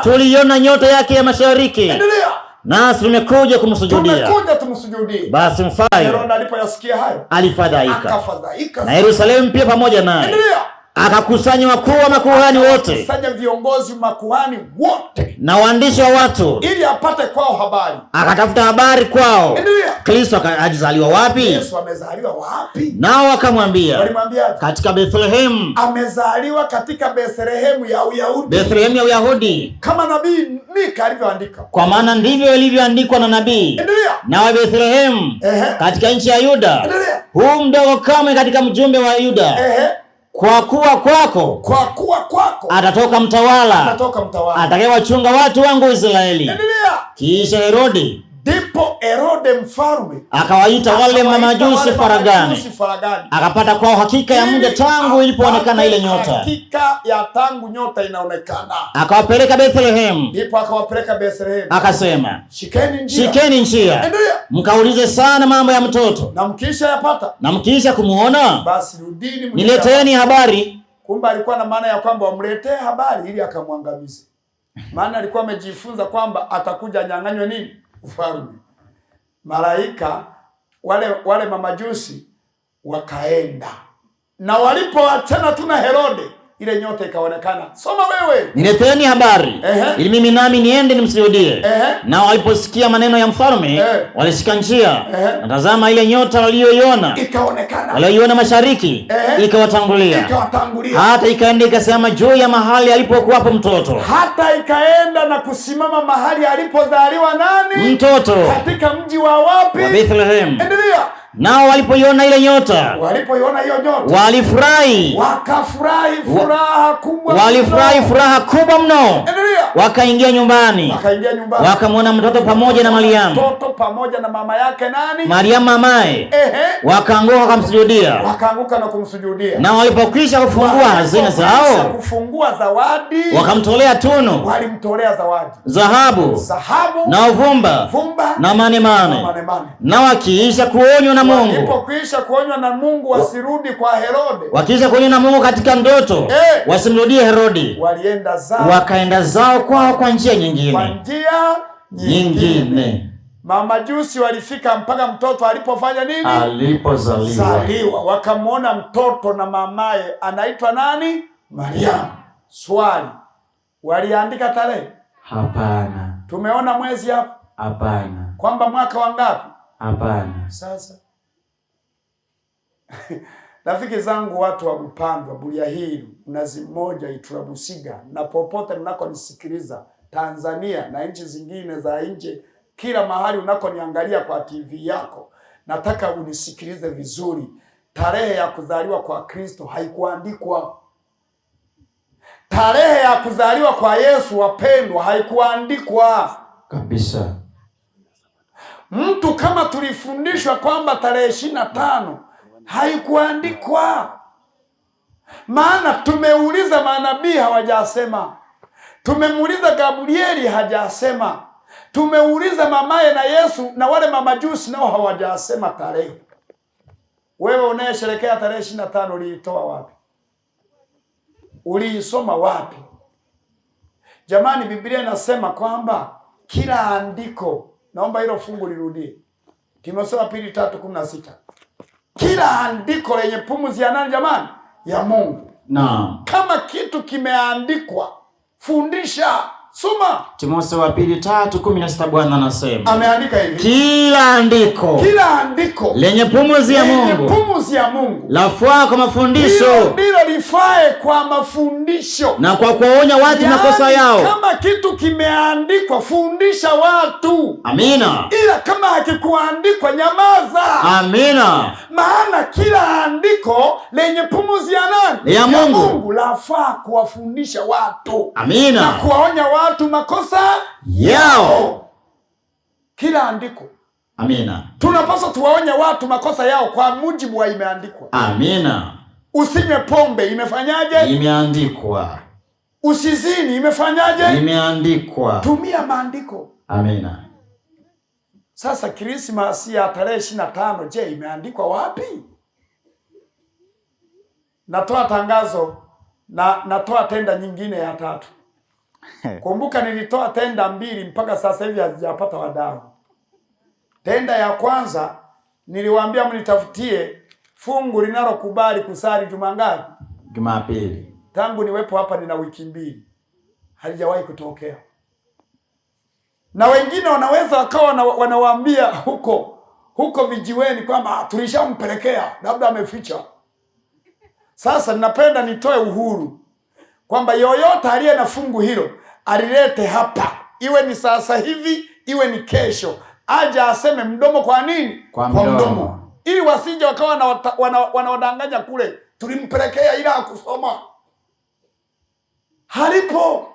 tuliona nyota yake ya mashariki. Endelea. Nasi tumekuja kumsujudia. Tumekuja tumsujudie. Basi mfalme Herode alipoyasikia hayo alifadhaika. Akafadhaika. Na Yerusalemu pia pamoja naye. Endelea. Akakusanya wakuu wa makuhani wote. Akakusanya viongozi makuhani wote. Na waandishi wa watu. Ili apate kwao habari. Akatafuta habari kwao. Endelea. Kristo alizaliwa wapi? Yesu amezaliwa wapi? Nao wakamwambia, Walimwambia, katika Bethlehem. Amezaliwa katika Bethlehem ya Uyahudi. Bethlehem ya Uyahudi. Kama nabii Mika alivyoandika. Kwa maana ndivyo ilivyoandikwa na nabii. Endelea. Nawe Bethlehem, katika nchi ya Yuda. Endelea. Huu mdogo kamwe katika mjumbe wa Yuda. Kwa kuwa kwako, Kwa kuwa kwako atatoka mtawala, atatoka mtawala atakayewachunga watu wangu Israeli. Endelea. Kisha Herode, ndipo Herode mfalme akawaita wale mamajusi faragani, akapata kwao hakika ya muda tangu ilipoonekana ile nyota. Hakika ya tangu nyota inaonekana. Akawapeleka Bethlehem. Ndipo akawapeleka Bethlehem. Akasema, shikeni njia. Shikeni njia. Endelea. Mkaulize sana mambo ya mtoto. Na mkiisha yapata. Na mkiisha kumuona, basi rudini nileteeni habari. Kumbe alikuwa na maana ya kwamba wamletee habari ili akamwangamize. Maana alikuwa amejifunza kwamba atakuja anyang'anywe nini? Ufalme. Malaika wale mamajusi Wakaenda na walipoachana tu na Herode, ile nyota ikaonekana. Soma wewe. Nileteni habari ili mimi nami niende nimsujudie. Na waliposikia maneno ya mfalme walishika njia. Na tazama, ile nyota walioiona ikaonekana, walioiona mashariki ikawatangulia, hata ikaenda ikasimama juu ya mahali alipokuwapo mtoto. Hata ikaenda na kusimama mahali alipozaliwa nani? Mtoto. Katika mji wa wapi? Wa Bethlehem. Endelea. Nao walipoiona ile nyota, walipoiona hiyo nyota, walifurahi, wakafurahi furaha kubwa, walifurahi furaha kubwa mno. Endelea. Wakaingia nyumbani, wakaingia nyumbani, wakamwona mtoto pamoja na Mariamu, mtoto pamoja na mama yake nani? Mariamu mamaye. Wakaanguka wakamsujudia, wakaanguka na kumsujudia. Na walipokwisha kufungua hazina zao, kufungua zawadi, wakamtolea tunu, walimtolea zawadi, dhahabu na uvumba na manemane. Na wakiisha kuonywa na Mungu, walipokwisha kuonywa na Mungu wasirudi kwa Herode, wakiisha kuonywa na Mungu katika ndoto wasimrudie Herode, walienda zao, wakaenda zao kwao kwa njia nyingine, kwa njia nyingine. Mamajusi walifika mpaka mtoto alipofanya nini? Alipozaliwa. Wakamwona mtoto na mamaye anaitwa nani? Mariamu. Swali, waliandika tarehe? Hapana. Tumeona mwezi hapo? Hapana. Kwamba mwaka wa ngapi? Hapana. Sasa rafiki zangu, watu wa Bupandwa, Bulyahiru, Mnazi Mmoja, Iturabusiga na popote mnakonisikiliza Tanzania na nchi zingine za nje, kila mahali unakoniangalia kwa TV yako, nataka unisikilize vizuri. Tarehe ya kuzaliwa kwa Kristo haikuandikwa. Tarehe ya kuzaliwa kwa Yesu, wapendwa, haikuandikwa kabisa. Mtu kama tulifundishwa kwamba tarehe 25, haikuandikwa. Maana tumeuliza manabii hawajasema, tumemuuliza Gabrieli hajasema, tumeuliza mamaye na Yesu na wale mamajusi nao hawajasema tarehe. Wewe unayesherekea tarehe 25 uliitoa wapi? Uliisoma wapi? Jamani, Biblia inasema kwamba kila andiko, naomba hilo fungu lirudie, Timotheo 2:3-16. Kila andiko lenye pumzi ya nani jamani? Ya Mungu. Naam. Kama kitu kimeandikwa, fundisha, soma. Timotheo 2:3-16, Bwana anasema. Ameandika hivi. Kila andiko lenye pumzi ya Mungu, lenye pumzi ya Mungu, lafaa kwa mafundisho, ndilo lifae kwa mafundisho, na kwa kuwaonya watu makosa yao. Kama kitu kimeandikwa, fundisha watu. Amina. Ila kama hakikuandikwa, nyamaza. Amina. Maana kila andiko lenye pumzi ya nani? Ya Mungu, lafaa kuwafundisha watu. Amina. Na kuwaonya watu makosa yao. Kila andiko. Amina. Tunapaswa tuwaonye watu makosa yao kwa mujibu wa imeandikwa. Amina. Usinywe pombe, imefanyaje? Imeandikwa. Usizini, imefanyaje? Imeandikwa. Tumia maandiko. Amina. Sasa Krismasi ya tarehe 25, je, imeandikwa wapi? Natoa tangazo na natoa tenda nyingine ya tatu. Kumbuka nilitoa tenda 2 mpaka sasa hivi hazijapata wadau. Tenda ya kwanza niliwaambia mnitafutie fungu linalokubali kusali juma ngapi? Jumapili. Tangu niwepo hapa nina wiki 2. Halijawahi kutokea. Na wengine wanaweza wakawa wanawaambia huko vijiweni kwamba tulishampelekea, labda ameficha. Sasa ninapenda nitoe uhuru kwamba yoyote aliye na fungu hilo alilete hapa, iwe ni sasa hivi, iwe ni kesho, aje aseme mdomo kwa nini? Kwa mdomo. Ili wasije wakawa wanawadanganya kule, tulimpelekea ila hakusoma. Halipo.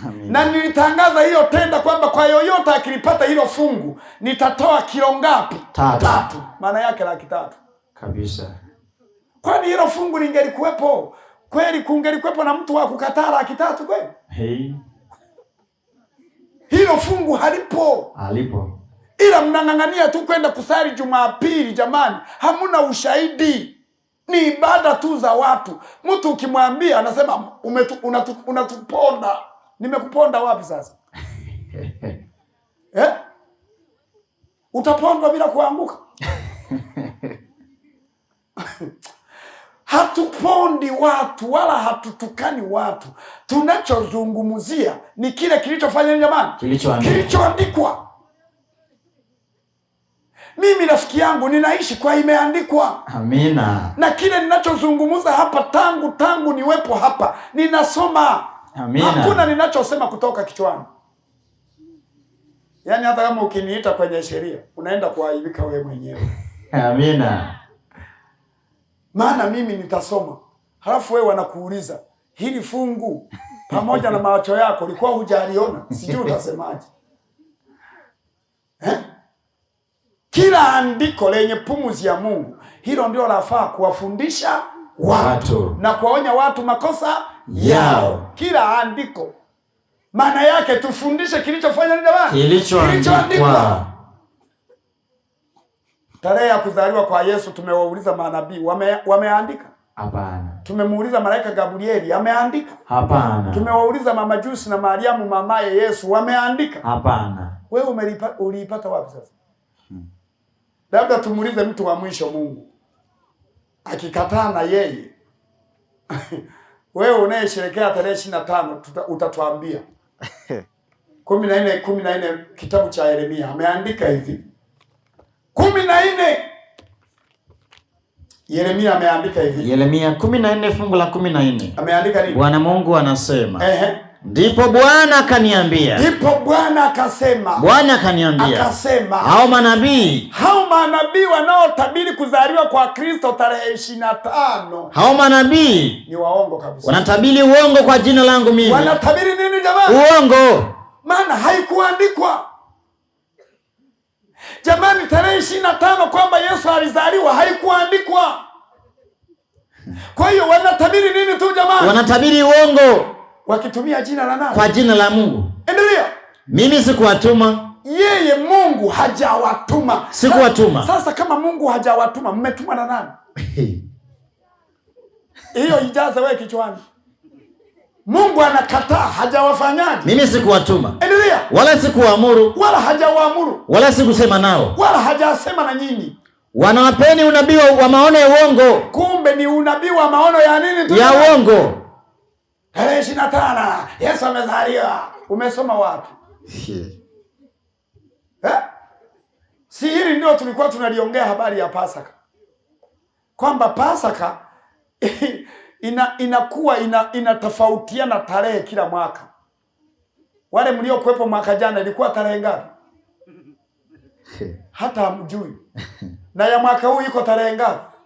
Amina. Na nilitangaza hiyo tenda kwamba kwa yoyote akilipata hilo fungu nitatoa kilo ngapi? 3. Maana yake 300,000. Kabisa. Kwani hilo fungu lingelikuwepo kweli, kungelikuwepo na mtu wa kukataa 300,000 kweli? Hey. Hilo fungu halipo. Halipo. Ila mnang'ang'ania tu kwenda kusali Jumapili. Jamani, hamuna ushahidi. Ni ibada tu za watu. Mtu ukimwambia anasema unatuponda. Nimekuponda wapi sasa? Eh? Utapondwa bila kuanguka. Hatupondi watu wala hatutukani watu. Tunachozungumzia ni kile kilichofanya nini jamani? Kilichoandikwa. Mimi rafiki yangu ninaishi kwa imeandikwa. Amina. Na kile ninachozungumza hapa tangu niwepo hapa ninasoma. Amina. Hakuna ninachosema kutoka kichwani. Yaani hata kama ukiniita kwenye sheria unaenda kuaibika wewe mwenyewe. Amina. Maana mimi nitasoma. Halafu wewe wanakuuliza hili fungu pamoja na macho yako ulikuwa hujaliona, sijui utasemaje. Kila andiko lenye pumzi ya Mungu, hilo ndio lafaa kuwafundisha watu na kuwaonya watu makosa yao. Kila andiko maana yake tufundishe kilichofanya nini jamani? Kilichoandikwa. Tarehe ya kuzaliwa kwa Yesu tumewauliza manabii, wameandika? Hapana. Tumemuuliza malaika Gabrieli, ameandika? Hapana. Tumewauliza mamajusi na Mariamu mamaye Yesu, wameandika? Hapana. Wewe uliipata wapi sasa? Labda tumuulize mtu wa mwisho, Mungu. Akikataa na yeye. Wewe unayesherehekea tarehe 25 utatuambia. 14:14 kitabu cha Yeremia ameandika hivi. 14 Yeremia ameandika hivi. Yeremia 14 fungu la 14. Ameandika nini? Bwana Mungu anasema. Ndipo Bwana akaniambia. Ndipo Bwana akasema. Bwana akaniambia. Akasema. Hao manabii. Hao manabii wanaotabiri kuzaliwa kwa Kristo tarehe 25. Hao manabii ni waongo kabisa. Wanatabiri uongo kwa jina langu mimi. Wanatabiri nini jamani? Uongo. Maana haikuandikwa. Jamani, tarehe 25 kwamba Yesu alizaliwa haikuandikwa. Kwa hiyo wanatabiri nini tu jamani? Wanatabiri uongo. Wakitumia jina la nani? Kwa jina la Mungu. Endelea. Mimi sikuwatuma. Yeye Mungu hajawatuma. Sikuwatuma. Sasa kama Mungu hajawatuma, mmetumwa na nani? Hiyo ijaze wewe kichwani. Mungu anakataa, hajawafanyaje? Mimi sikuwatuma. Endelea. Wala sikuwaamuru. Wala hajawaamuru. Wala sikusema nao. Wala hajasema na nyinyi. Wanawapeni unabii wa maono ya uongo. Kumbe ni unabii wa maono ya nini tu? Ya uongo. Tarehe 25 Yesu amezaliwa. Umesoma wapi? Si hili ndio tulikuwa tunaliongea habari ya Pasaka. Kwamba Pasaka inakuwa inatofautiana tarehe kila mwaka. Wale mliokuwepo mwaka jana ilikuwa tarehe ngapi? Hata hamjui. Na ya mwaka huu iko tarehe ngapi?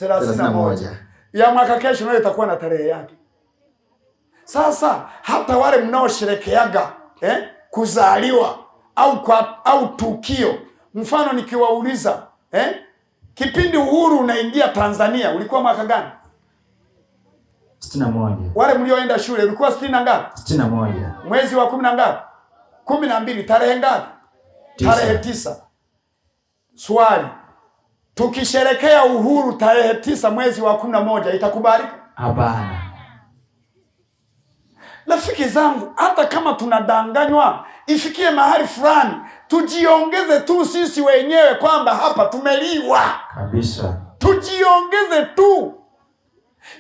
31. Ya mwaka kesho nayo itakuwa na tarehe yake. Sasa hata wale mnaosherekeaga kuzaliwa au tukio, mfano nikiwauliza kipindi uhuru unaingia Tanzania ulikuwa mwaka gani? 61. Wale mlioenda shule ulikuwa 60 na ngapi? 61. Mwezi wa 10 na ngapi? 12. Tarehe ngapi? Tarehe 9. Swali, tukisherekea uhuru tarehe 9 mwezi wa 11 itakubalika? Hapana. Rafiki zangu, hata kama tunadanganywa, ifikie mahali fulani tujiongeze tu sisi wenyewe kwamba hapa tumeliwa kabisa. Tujiongeze tu.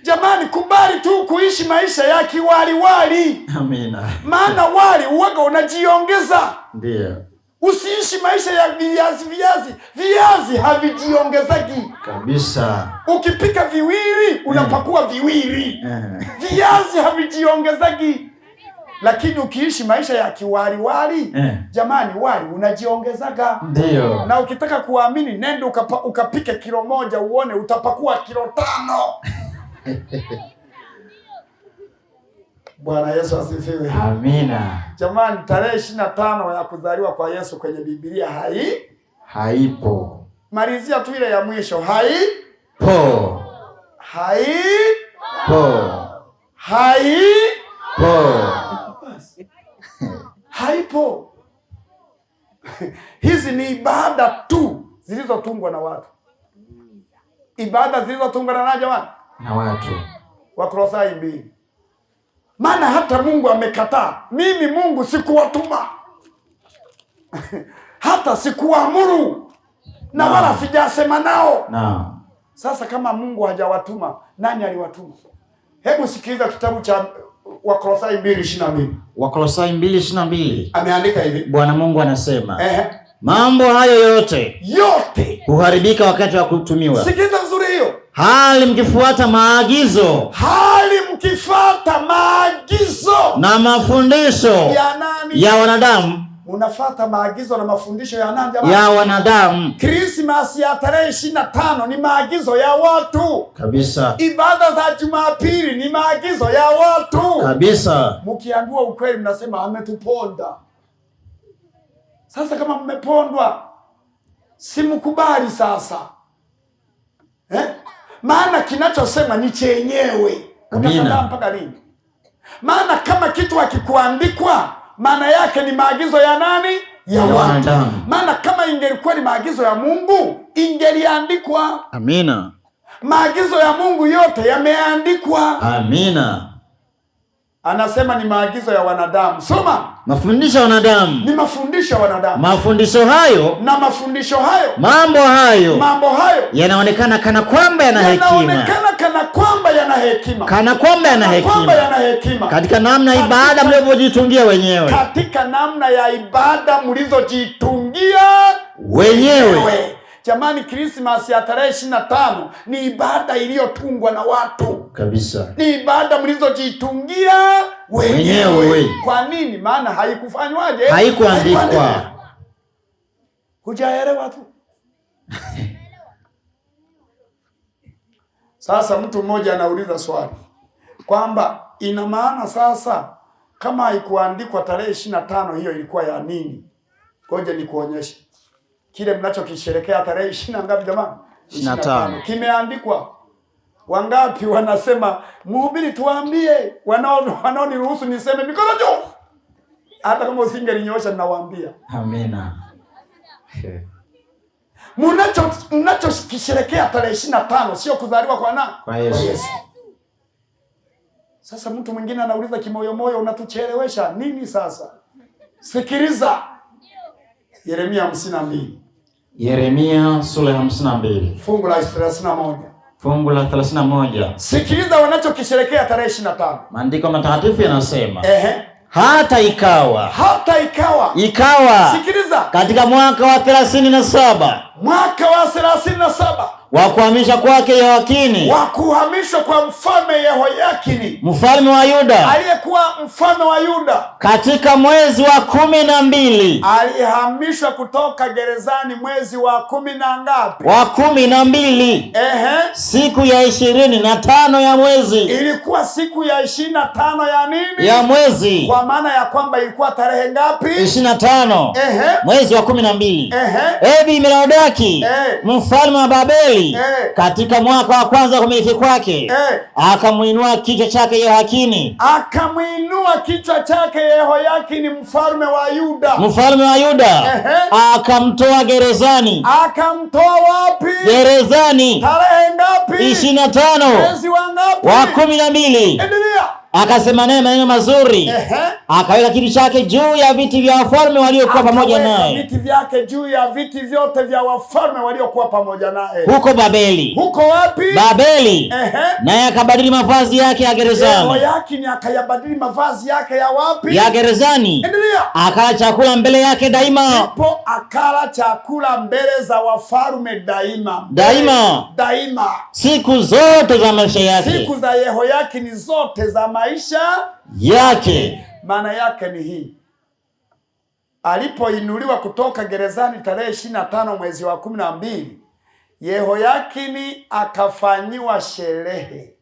Jamani, kubali tu kuishi maisha ya kiwaliwali. Amina. Maana wali uwaga unajiongeza. Ndio. Usiishi maisha ya viazi viazi. Viazi havijiongezeki kabisa. Ukipika viwili unapakua viwili. Viazi havijiongezeki. Lakini ukiishi maisha ya kiwaliwali, jamani, wali unajiongezaga. Ndio. Na ukitaka kuamini, nenda ukapike kilo 1 uone utapakua kilo 5. Bwana Yesu asifiwe. Amina. Jamani, tarehe 25 ya kuzaliwa kwa Yesu kwenye Biblia haipo. Malizia tu ile ya mwisho. Haipo. Haipo. Haipo. Haipo. Hizi ni ibada tu zilizotungwa na watu. Ibada zilizotungwa na nani jamani? Na watu. Wakolosai 2. Maana hata Mungu amekataa. Mimi Mungu sikuwatuma. Hata sikuamuru. Na wala sijasema nao. Naam. Sasa kama Mungu hajawatuma, nani aliwatuma? Hebu sikiliza kitabu cha Wakolosai 2:22. Wakolosai 2:22. Ameandika hivi. Bwana Mungu anasema, mambo hayo yote huharibika wakati wa kutumiwa. Sikiliza vizuri hiyo. Hali mkifuata maagizo. Hali mkifuata maagizo na mafundisho ya nani? Ya wanadamu. Unafuata maagizo na mafundisho ya nani jamani? Ya wanadamu. Krismasi ya tarehe 25 ni maagizo ya watu. Kabisa. Ibada za Jumapili ni maagizo ya watu. Kabisa. Mkiambiwa ukweli mnasema ametuponda. Sasa kama mmepondwa, simkubali sasa. Maana kinachosema ni chenyewe. Utakataa mpaka lini? Maana kama kitu hakikuandikwa, maana yake ni maagizo ya nani? Ya watu. Maana kama ingelikuwa ni maagizo ya Mungu, ingeliandikwa. Amina. Maagizo ya Mungu yote yameandikwa. Amina. Anasema ni maagizo ya wanadamu. Soma. Mafundisho ya wanadamu. Ni mafundisho ya wanadamu. Mafundisho hayo na mafundisho hayo. Mambo hayo. Mambo hayo yanaonekana kana kwamba yana hekima. Yanaonekana kana kwamba yana hekima. Kana kwamba yana hekima. Kwamba yana hekima. Katika namna ibada mlivyojitungia wenyewe. Katika namna ya ibada mlizojitungia wenyewe. Jamani, Krismasi ya tarehe 25 ni ibada iliyotungwa na watu. Kabisa. Ni ibada mlizojitungia wenyewe. Kwa nini? Maana haikufanywaje? Haikuandikwa. Hujaelewa tu. Sasa mtu mmoja anauliza swali kwamba ina maana sasa kama haikuandikwa tarehe 25 hiyo ilikuwa ya nini? Ngoja nikuonyeshe. Kile mnachokisherehekea tarehe 20 ngapi jamani? 25. Kimeandikwa. Wangapi wanasema mhubiri tuambie, wanaoniruhusu niseme mikono juu. Hata kama usingelinyoosha ninawaambia. Amina. Mnachokisherehekea tarehe 25 sio kuzaliwa kwa nani? Kwa Yesu. Sasa mtu mwingine anauliza kimoyomoyo, unatuchelewesha nini sasa? Sikiliza. Yeremia 52. Yeremia sura ya 52. Fungu la 31. Fungu la 31. Sikiliza wanachokisherehekea tarehe 25. Maandiko matakatifu yanasema, hata ikawa. Hata ikawa. Ikawa. Sikiliza. Katika mwaka wa 37. Mwaka wa 37. Wa kuhamishwa kwake Yehoyakini. Wa kuhamishwa kwa mfalme Yehoyakini. Mfalme wa Yuda. Aliyekuwa mfalme wa Yuda. Katika mwezi wa 12. Alihamishwa kutoka gerezani mwezi wa 10 na ngapi? Wa 12. Siku ya 25 ya mwezi. Ilikuwa siku ya 25 ya nini? Ya mwezi. Kwa maana ya kwamba ilikuwa tarehe ngapi? 25. Mwezi wa 12. Ebi Merodaki, mfalme wa Babeli, katika mwaka wa kwanza kumiliki kwake, akamuinua kichwa chake Yehoyakini. Akamuinua kichwa chake Yehoyakini mfalme wa Yuda. Mfalme wa Yuda. Akamtoa gerezani. Akamtoa wapi? Gerezani. Tarehe ngapi? 25. Mwezi wa ngapi? Wa 12. Endelea. Akasema naye maneno mazuri. Akaweka kiti chake juu ya viti vya wafalme waliokuwa pamoja naye. Viti vyake juu ya viti vyote vya wafalme waliokuwa pamoja naye. Huko Babeli. Huko wapi? Babeli. Naye akabadili mavazi yake ya gerezani. Yehoyakini akayabadili mavazi yake ya wapi? Ya gerezani. Endelea. Akala chakula mbele yake daima. Ndipo akala chakula mbele za wafalme daima. Daima. Daima. Siku zote za maisha yake. Siku za Yehoyakini zote za maisha yake. Maana yake ni hii: alipoinuliwa kutoka gerezani tarehe 25 mwezi wa 12, Yehoyakini akafanyiwa sherehe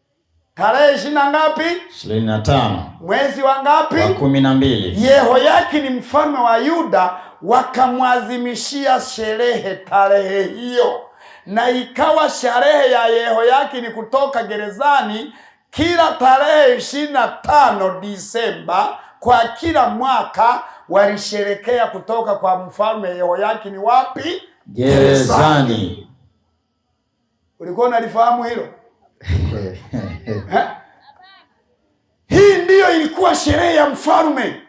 tarehe 20 ngapi? 25. Mwezi wa ngapi? Wa 12. Yehoyakini mfalme wa Yuda wakamwazimishia sherehe tarehe hiyo, na ikawa sherehe ya Yehoyakini kutoka gerezani kila tarehe 25 Disemba kwa kila mwaka walisherekea kutoka kwa mfalme Yehoyakini wapi? Gerezani. Ulikuwa unalifahamu hilo? Hii ndiyo ilikuwa sherehe ya mfalme,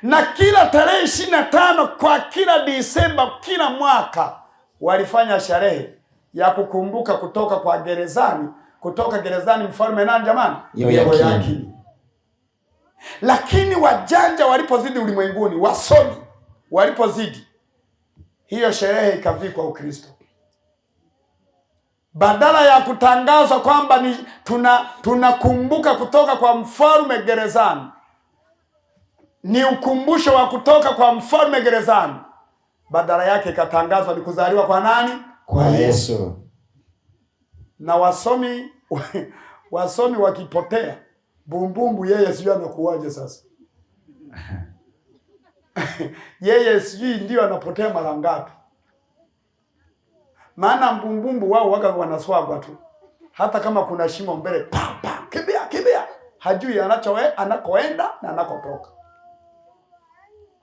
na kila tarehe 25 kwa kila Disemba kila mwaka walifanya sherehe ya kukumbuka kutoka kwa gerezani, kutoka gerezani mfalme nani jamani? Yehoyakini. Lakini wajanja walipozidi ulimwenguni, wasomi walipozidi, hiyo sherehe ikavikwa Ukristo. Badala ya kutangazwa kwamba ni tunakumbuka kutoka kwa mfalme gerezani, ni ukumbusho wa kutoka kwa mfalme gerezani, badala yake ikatangazwa ni kuzaliwa kwa nani? Kwa Yesu. Na wasomi wakipotea bumbumbu, yeye sijui anakuwaje sasa. Yeye sijui ndio anapotea mara ngapi. Maana mbumbumbu wao waga wanaswagwa tu, hata kama kuna shimo mbele, pa pa, kimbia kimbia, hajui anakoenda na anakotoka.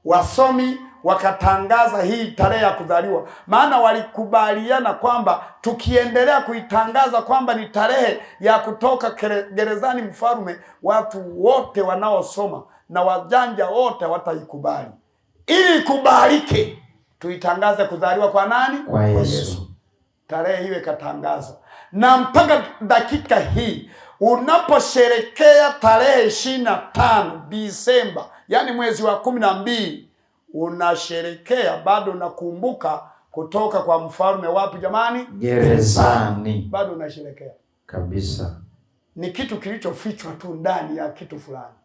Wasomi wakatangaza hii tarehe ya kuzaliwa, maana walikubaliana kwamba tukiendelea kuitangaza kwamba ni tarehe ya kutoka gerezani mfalme, watu wote wanaosoma na wajanja wote wataikubali. Ili kubalike, tuitangaze kuzaliwa kwa nani? Kwa Yesu. Tarehe hiyo ikatangazwa, na mpaka dakika hii unaposherekea tarehe 25 Disemba, yani mwezi wa 12, unasherekea bado unakumbuka kutoka kwa mfalme wapi jamani? Gerezani. Bado unasherekea kabisa. Ni kitu kilichofichwa tu ndani ya kitu fulani.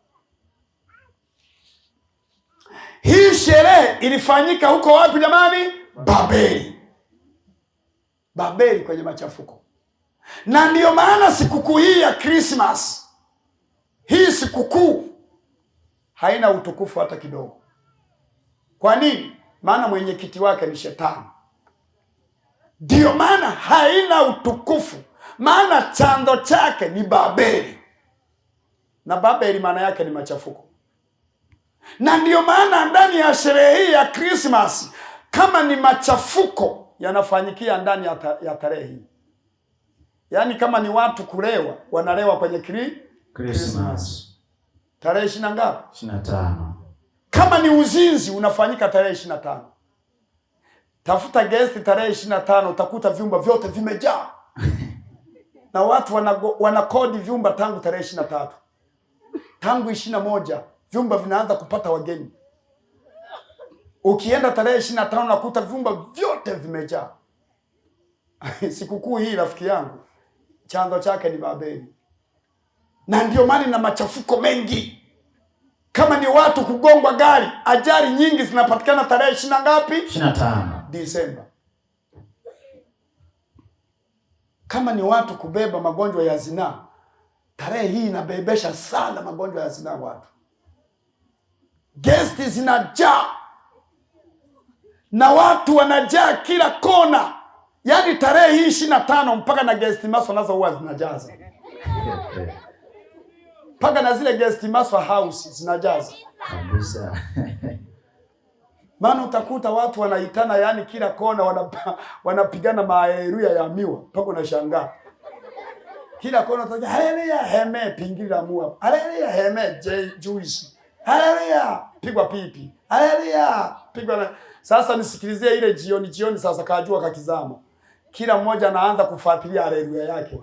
Hii sherehe ilifanyika huko wapi jamani? Babeli. Babeli kwenye machafuko. Na ndiyo maana sikukuu hii ya Christmas, hii sikukuu haina utukufu hata kidogo. Kwa nini? Maana mwenyekiti wake ni Shetani. Ndiyo maana haina utukufu, maana chanzo chake ni Babeli. Na Babeli maana yake ni machafuko. Na ndiyo maana ndani ya sherehe hii ya Christmas, kama ni machafuko yanafanyikia ndani ya tarehe hii. Yaani kama ni watu kulewa, wanalewa kwenye Christmas. Tarehe 20 ngapi? 25. Kama ni uzinzi unafanyika tarehe 25. Tafuta guest tarehe 25, utakuta vyumba vyote vimejaa. Na watu wanakodi vyumba tangu tarehe 23. Tangu 21 vyumba vinaanza kupata wageni. Ukienda tarehe 25 unakuta vyumba vyote vimejaa. Sikukuu hii rafiki yangu, chanzo chake ni Babeli. Na ndio maana na machafuko mengi. Kama ni watu kugongwa gari, ajali nyingi zinapatikana tarehe 20 ngapi? 25 Disemba. Kama ni watu kubeba magonjwa ya zinaa, tarehe hii inabebesha sana magonjwa ya zinaa watu. Gesti zinajaa na watu wanajaa kila kona. Yaani tarehe hii 25 mpaka na guest Maswa nazo huwa zinajaza. Mpaka na zile guest Maswa house zinajaza. Kabisa. Maana utakuta watu wanaitana, yani kila kona wanapigana mahaleluya ya miwa mpaka unashangaa. Kila kona utakuta haleluya heme pingili la mua. Haleluya heme juice. Haleluya pigwa pipi. Haleluya pigwa na... Sasa nisikilizie ile jioni jioni sasa kajua kakizama. Kila mmoja anaanza kufuatilia haleluya yake.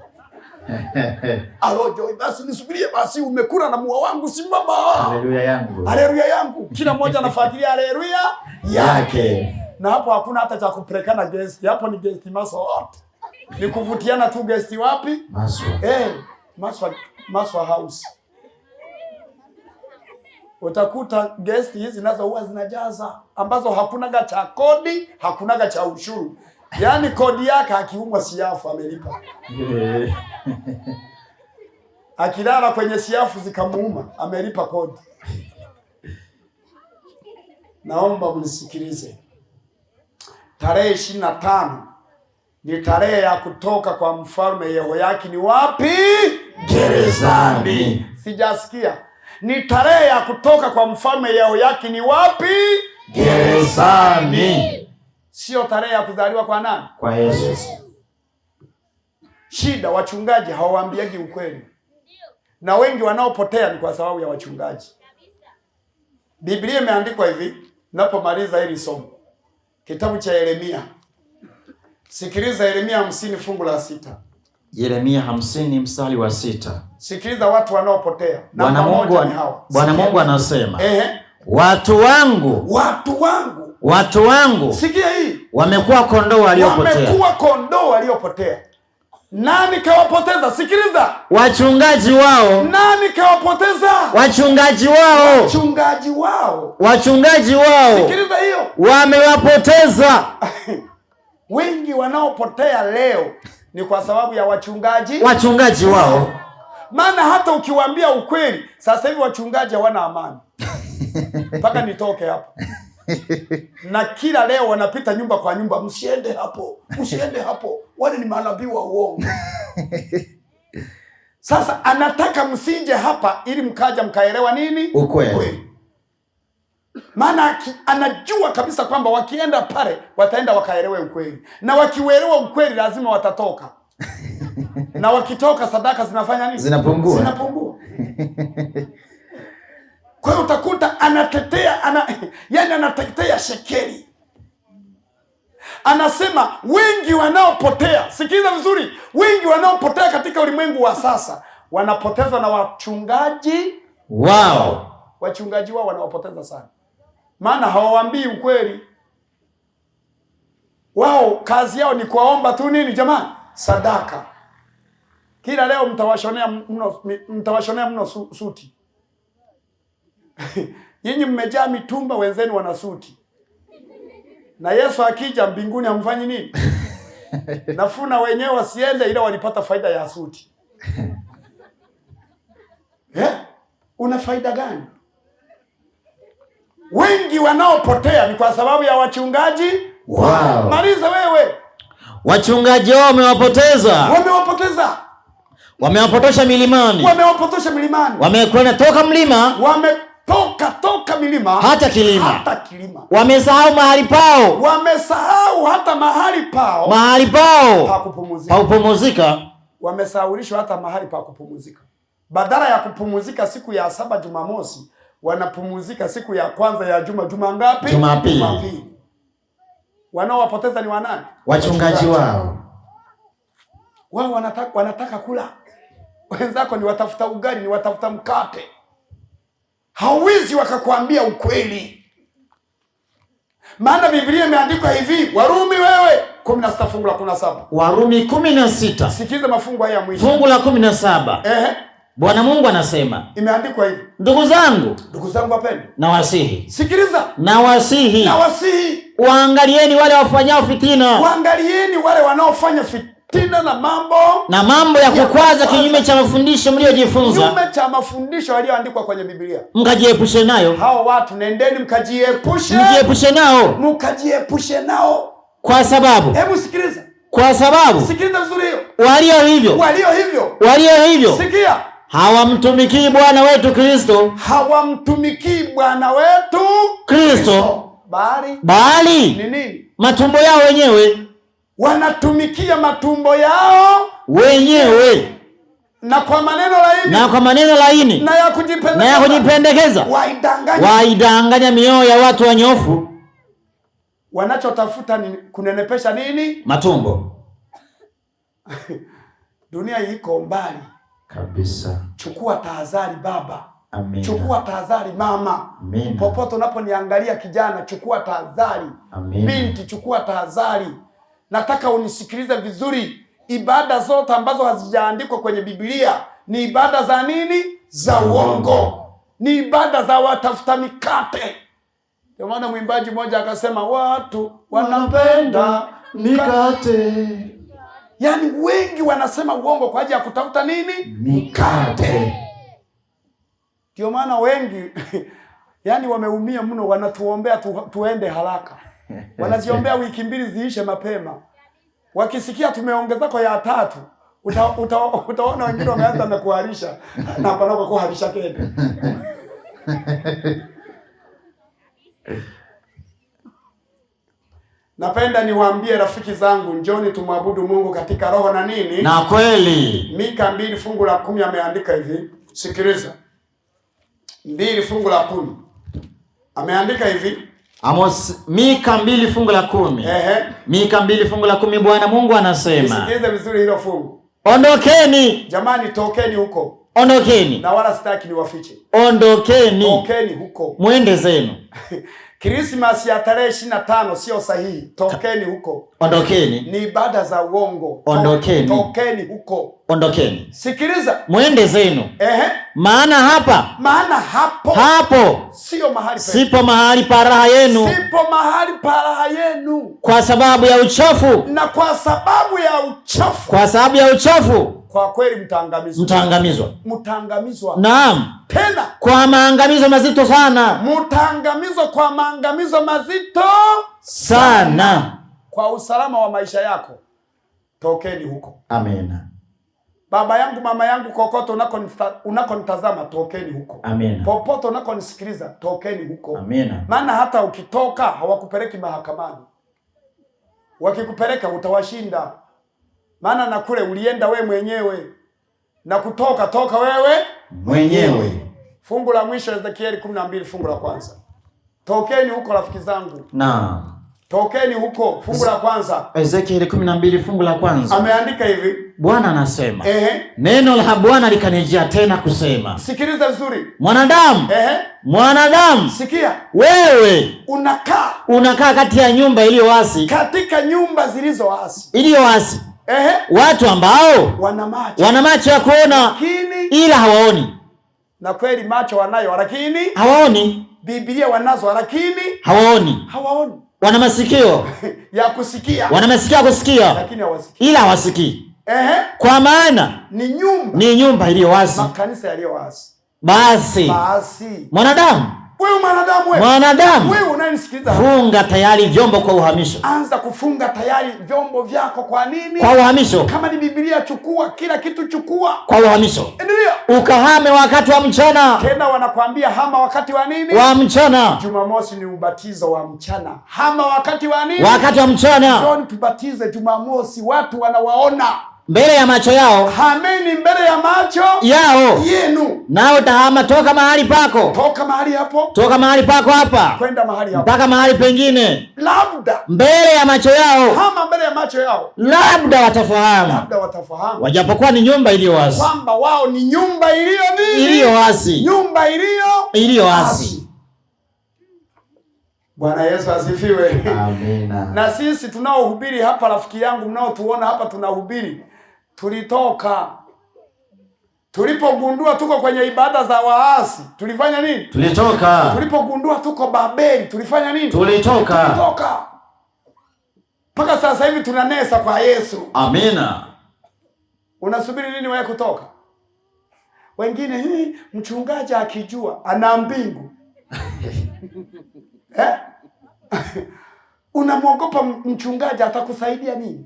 Alo Joy, basi nisubirie basi, umekula na mua wangu simama. Haleluya yangu. Haleluya yangu. Kila mmoja anafuatilia haleluya yake. Na hapo hakuna hata cha kupelekana guest. Hapo ni guest Maswa wote. Ni kuvutiana tu guest wapi? Maswa. Maswa house. Utakuta guest hizi nazo huwa zinajaza, ambazo hakunaga cha kodi, hakunaga cha ushuru. Yaani kodi yake akiumwa siafu amelipa. Akilala kwenye siafu zikamuuma amelipa kodi. Naomba mnisikilize. Tarehe 25 ni tarehe ya kutoka kwa mfalme Yehoyakini wapi? Gerezani. Sijasikia. Ni tarehe ya kutoka kwa mfalme Yehoyakini wapi? Gerezani. Sio tarehe ya kuzaliwa kwa nani? Kwa Yesu. Shida wachungaji hawaambiagi ukweli. Na wengi wanaopotea ni kwa sababu ya wachungaji. Biblia imeandikwa hivi, ninapomaliza hili somo. Kitabu cha Yeremia. Sikiliza Yeremia 50 fungu la 6. Yeremia 50 mstari wa 6. Sikiliza watu wanaopotea. Bwana Mungu anasema, watu wangu, watu wangu, watu wangu, sikia hii, wamekuwa kondoo waliopotea. Wamekuwa kondoo waliopotea. Nani kawapoteza? Sikiliza. Wachungaji wao. Nani kawapoteza? Wachungaji wao. Wachungaji wao. Wachungaji wao. Sikiliza hiyo. Wamewapoteza. Wengi wanaopotea leo ni kwa sababu ya wachungaji. Wachungaji wao. Maana hata ukiwaambia ukweli, sasa hivi wachungaji hawana amani. Mpaka nitoke hapo. Na kila leo wanapita nyumba kwa nyumba, msiende hapo, msiende hapo, wale ni manabii wa uongo. Sasa anataka msije hapa ili mkaja mkaelewa nini? Ukweli. Maana anajua kabisa kwamba wakienda pale wataenda wakaelewe ukweli, na wakiuelewa ukweli lazima watatoka. Na wakitoka sadaka zinafanya nini? Zinapungua. Zinapungua. Kwa hiyo utakuta anatetea yani anatetea shekeli. Anasema wengi wanaopotea, sikiliza vizuri, wengi wanaopotea katika ulimwengu wa sasa wanapotezwa na wachungaji wao. Wachungaji wao wanawapoteza sana. Maana hawawaambii ukweli. Wao kazi yao ni kuwaomba tu nini jamani? Sadaka. Kila leo mtawashonea mno suti. Nyinyi mmejaa mitumba, wenzenu wana suti. Na Yesu akija mbinguni amfanyi nini? Nafuna wenyewe wasiende, ila walipata faida ya suti. Una faida gani? Wengi wanaopotea ni kwa sababu ya wachungaji wao. Maliza wewe. Wachungaji wao wamewapoteza. Wamewapoteza. Wamewapotosha milimani. Wamewapotosha milimani. Wamekwenda toka mlima. Wametoka toka milima hata kilima. Hata kilima. Wamesahau mahali pao. Wamesahau hata mahali pao. Mahali pao pa kupumzika. Pa kupumzika. Wamesahaulishwa hata mahali pa kupumzika. Badala ya kupumzika siku ya 7 Jumamosi, wanapumzika siku ya kwanza ya juma. Juma ngapi? Jumapili. Jumapili. Wanaowapoteza ni wanani? Wachungaji wao. Wao wanataka kula. Wenzako ni watafuta ugali, ni watafuta mkate. Hawezi wakakwambia ukweli. Maana Biblia imeandikwa hivi, Warumi wewe 16 fungu la 17. Warumi 16. Sikiza mafungu haya ya mwisho. Fungu la 17. Bwana Mungu anasema, imeandikwa hivi, ndugu zangu, ndugu zangu wapendwa, nawasihi. Sikiliza. Nawasihi. Nawasihi. Waangalieni wale wafanyao fitina. Waangalieni wale wanaofanya fitina na mambo ya kukwaza kinyume cha mafundisho mliojifunza. Kinyume cha mafundisho yaliyoandikwa kwenye Biblia. Mkajiepushe nayo. Hao watu nendeni mkajiepushe. Mjiepushe nao. Mkajiepushe nao. Kwa sababu. Hebu sikiliza. Kwa sababu. Sikiliza vizuri hiyo. Walio hivyo. Walio hivyo. Walio hivyo. Sikia. Hawamtumikii Bwana wetu Kristo. Hawamtumikii Bwana wetu Kristo. Bali ni nini? Matumbo yao wenyewe. Wanatumikia matumbo yao wenyewe. Na kwa maneno laini. Na kwa maneno laini. Na ya kujipendekeza. Na ya kujipendekeza. Waidanganya mioyo ya watu wanyofu. Wanachotafuta ni kunenepesha nini? Matumbo. Dunia iko mbali kabisa. Chukua tahadhari baba. Amina. Chukua tahadhari mama. Amina. Popote unaponiangalia kijana, chukua tahadhari. Amina. Binti, chukua tahadhari. Nataka unisikilize vizuri. Ibada zote ambazo hazijaandikwa kwenye Biblia ni ibada za nini? Za uongo. Ni ibada za watafuta mikate. Ndio maana mwimbaji mmoja akasema watu wanapenda mikate. Yaani wengi wanasema uongo kwa ajili ya kutafuta nini? Mikate. Ndio maana wengi yani wameumia mno, wanatuombea tuende haraka. Wanaziombea wiki mbili ziishe mapema. Wakisikia tumeongezako ya 3, utaona wengine wameanza na kuharisha na panako kuharisha tena. Napenda niwaambie rafiki zangu, njoni tumwabudu Mungu katika roho na nini? Na kweli. Mika 2 fungu la 10 ameandika hivi. Sikiliza. 2 fungu la 10. Ameandika hivi, Amos Mika 2 fungu la 10. Mika 2 fungu la 10, Bwana Mungu anasema. Nisikilize vizuri hilo fungu. Ondokeni. Jamani, tokeni huko. Ondokeni. Na wala sitaki niwafiche. Ondokeni. Tokeni huko. Mwende zenu. Christmas ya tarehe 25 sio sahihi. Tokeni huko. Ondokeni. Ni ibada za uongo. Ondokeni. Tokeni huko. Ondokeni. Sikiliza. Mwende zenu. Maana hapa. Maana hapo. Hapo. Sio mahali pa. Sipo mahali pa raha yenu. Sipo mahali pa raha yenu. Kwa sababu ya uchafu. Na kwa sababu ya uchafu. Kwa sababu ya uchafu. Kwa kweli mtaangamizwa. Mtaangamizwa. Mtaangamizwa. Naam. Tena kwa maangamizo mazito sana. Mtaangamizwa kwa maangamizo mazito sana. Kwa usalama wa maisha yako, tokeni huko. Amina. Baba yangu, mama yangu, kokote unakonitazama, tokeni huko. Amina. Popote unakonisikiliza, tokeni huko. Amina. Maana hata ukitoka hawakupeleki mahakamani. Wakikupeleka utawashinda. Maana na kule ulienda we mwenyewe. Na kutoka toka wewe mwenyewe. Fungu la mwisho Ezekieli 12 fungu la kwanza. Tokeni huko rafiki zangu. Naam. Tokeni huko, fungu la kwanza. Ezekieli 12 fungu la kwanza. Ameandika hivi. Bwana anasema. Neno la Bwana likanijia tena kusema. Sikiliza vizuri. Mwanadamu. Mwanadamu. Sikia. Wewe unakaa kati ya nyumba iliyoasi. Katika nyumba zilizoasi. Iliyoasi. Watu ambao wana macho ya kuona lakini, ila hawaoni. Na kweli macho wanayo lakini hawaoni. Biblia wanazo lakini hawaoni. Hawaoni. Wana masikio ya kusikia. Wana masikio ya kusikia lakini hawasikii. Ila hawasikii. Kwa maana ni nyumba iliyo wazi. Makanisa yaliyo wazi. Basi. Mwanadamu. Wewe mwanadamu wewe. Mwanadamu. Wewe unanisikiliza. Funga tayari vyombo kwa uhamisho. Anza kufunga tayari vyombo vyako kwa nini? Kwa uhamisho. Kama ni Biblia chukua, kila kitu chukua. Kwa uhamisho. Endelea. Ukahame wakati wa mchana. Tena wanakuambia hama wakati wa nini? Wa mchana. Jumamosi ni ubatizo wa mchana. Hama wakati wa nini? Wakati wa mchana. Njoni tubatize Jumamosi, watu wanawaona. Mbele ya macho yao. Hameni mbele ya macho yao yenu. Nao tahama toka mahali pako. Toka mahali hapo. Toka mahali pako hapa. Kwenda mahali hapo. Mpaka mahali pengine. Labda mbele ya macho yao. Hama mbele ya macho yao. Labda watafahamu. Labda watafahamu. Wajapokuwa ni nyumba iliyo wazi. Kwamba wao ni nyumba iliyo nini? Iliyo wazi. Nyumba iliyo wazi. Bwana Yesu asifiwe. Amina. Na sisi tunaohubiri hapa, rafiki yangu, mnaotuona hapa tunahubiri, tulitoka. Tulipogundua tuko kwenye ibada za waasi, tulifanya nini? Tulitoka. Tulipogundua tuko Babeli, tulifanya nini? Tulitoka. Tulitoka. Mpaka sasa hivi tunanesa kwa Yesu. Amina. Unasubiri nini wewe kutoka? Wengine hii mchungaji akijua ana mbingu. Unamwogopa mchungaji, atakusaidia nini?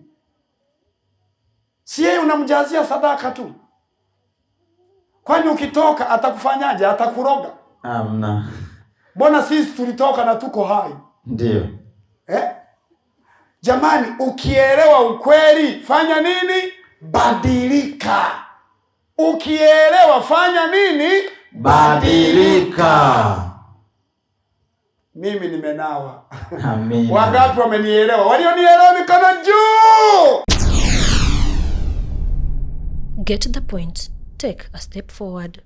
Si yeye unamjazia sadaka tu. Kwani ukitoka atakufanyaje? Atakuroga? Amna. Mbona sisi tulitoka na tuko hai? Ndio. Jamani, ukielewa ukweli fanya nini? Badilika. Ukielewa fanya nini? Badilika. Mimi nimenawa. Amina. Wangapi wamenielewa? Walionielewa mikono juu. Get the point. Take a step forward.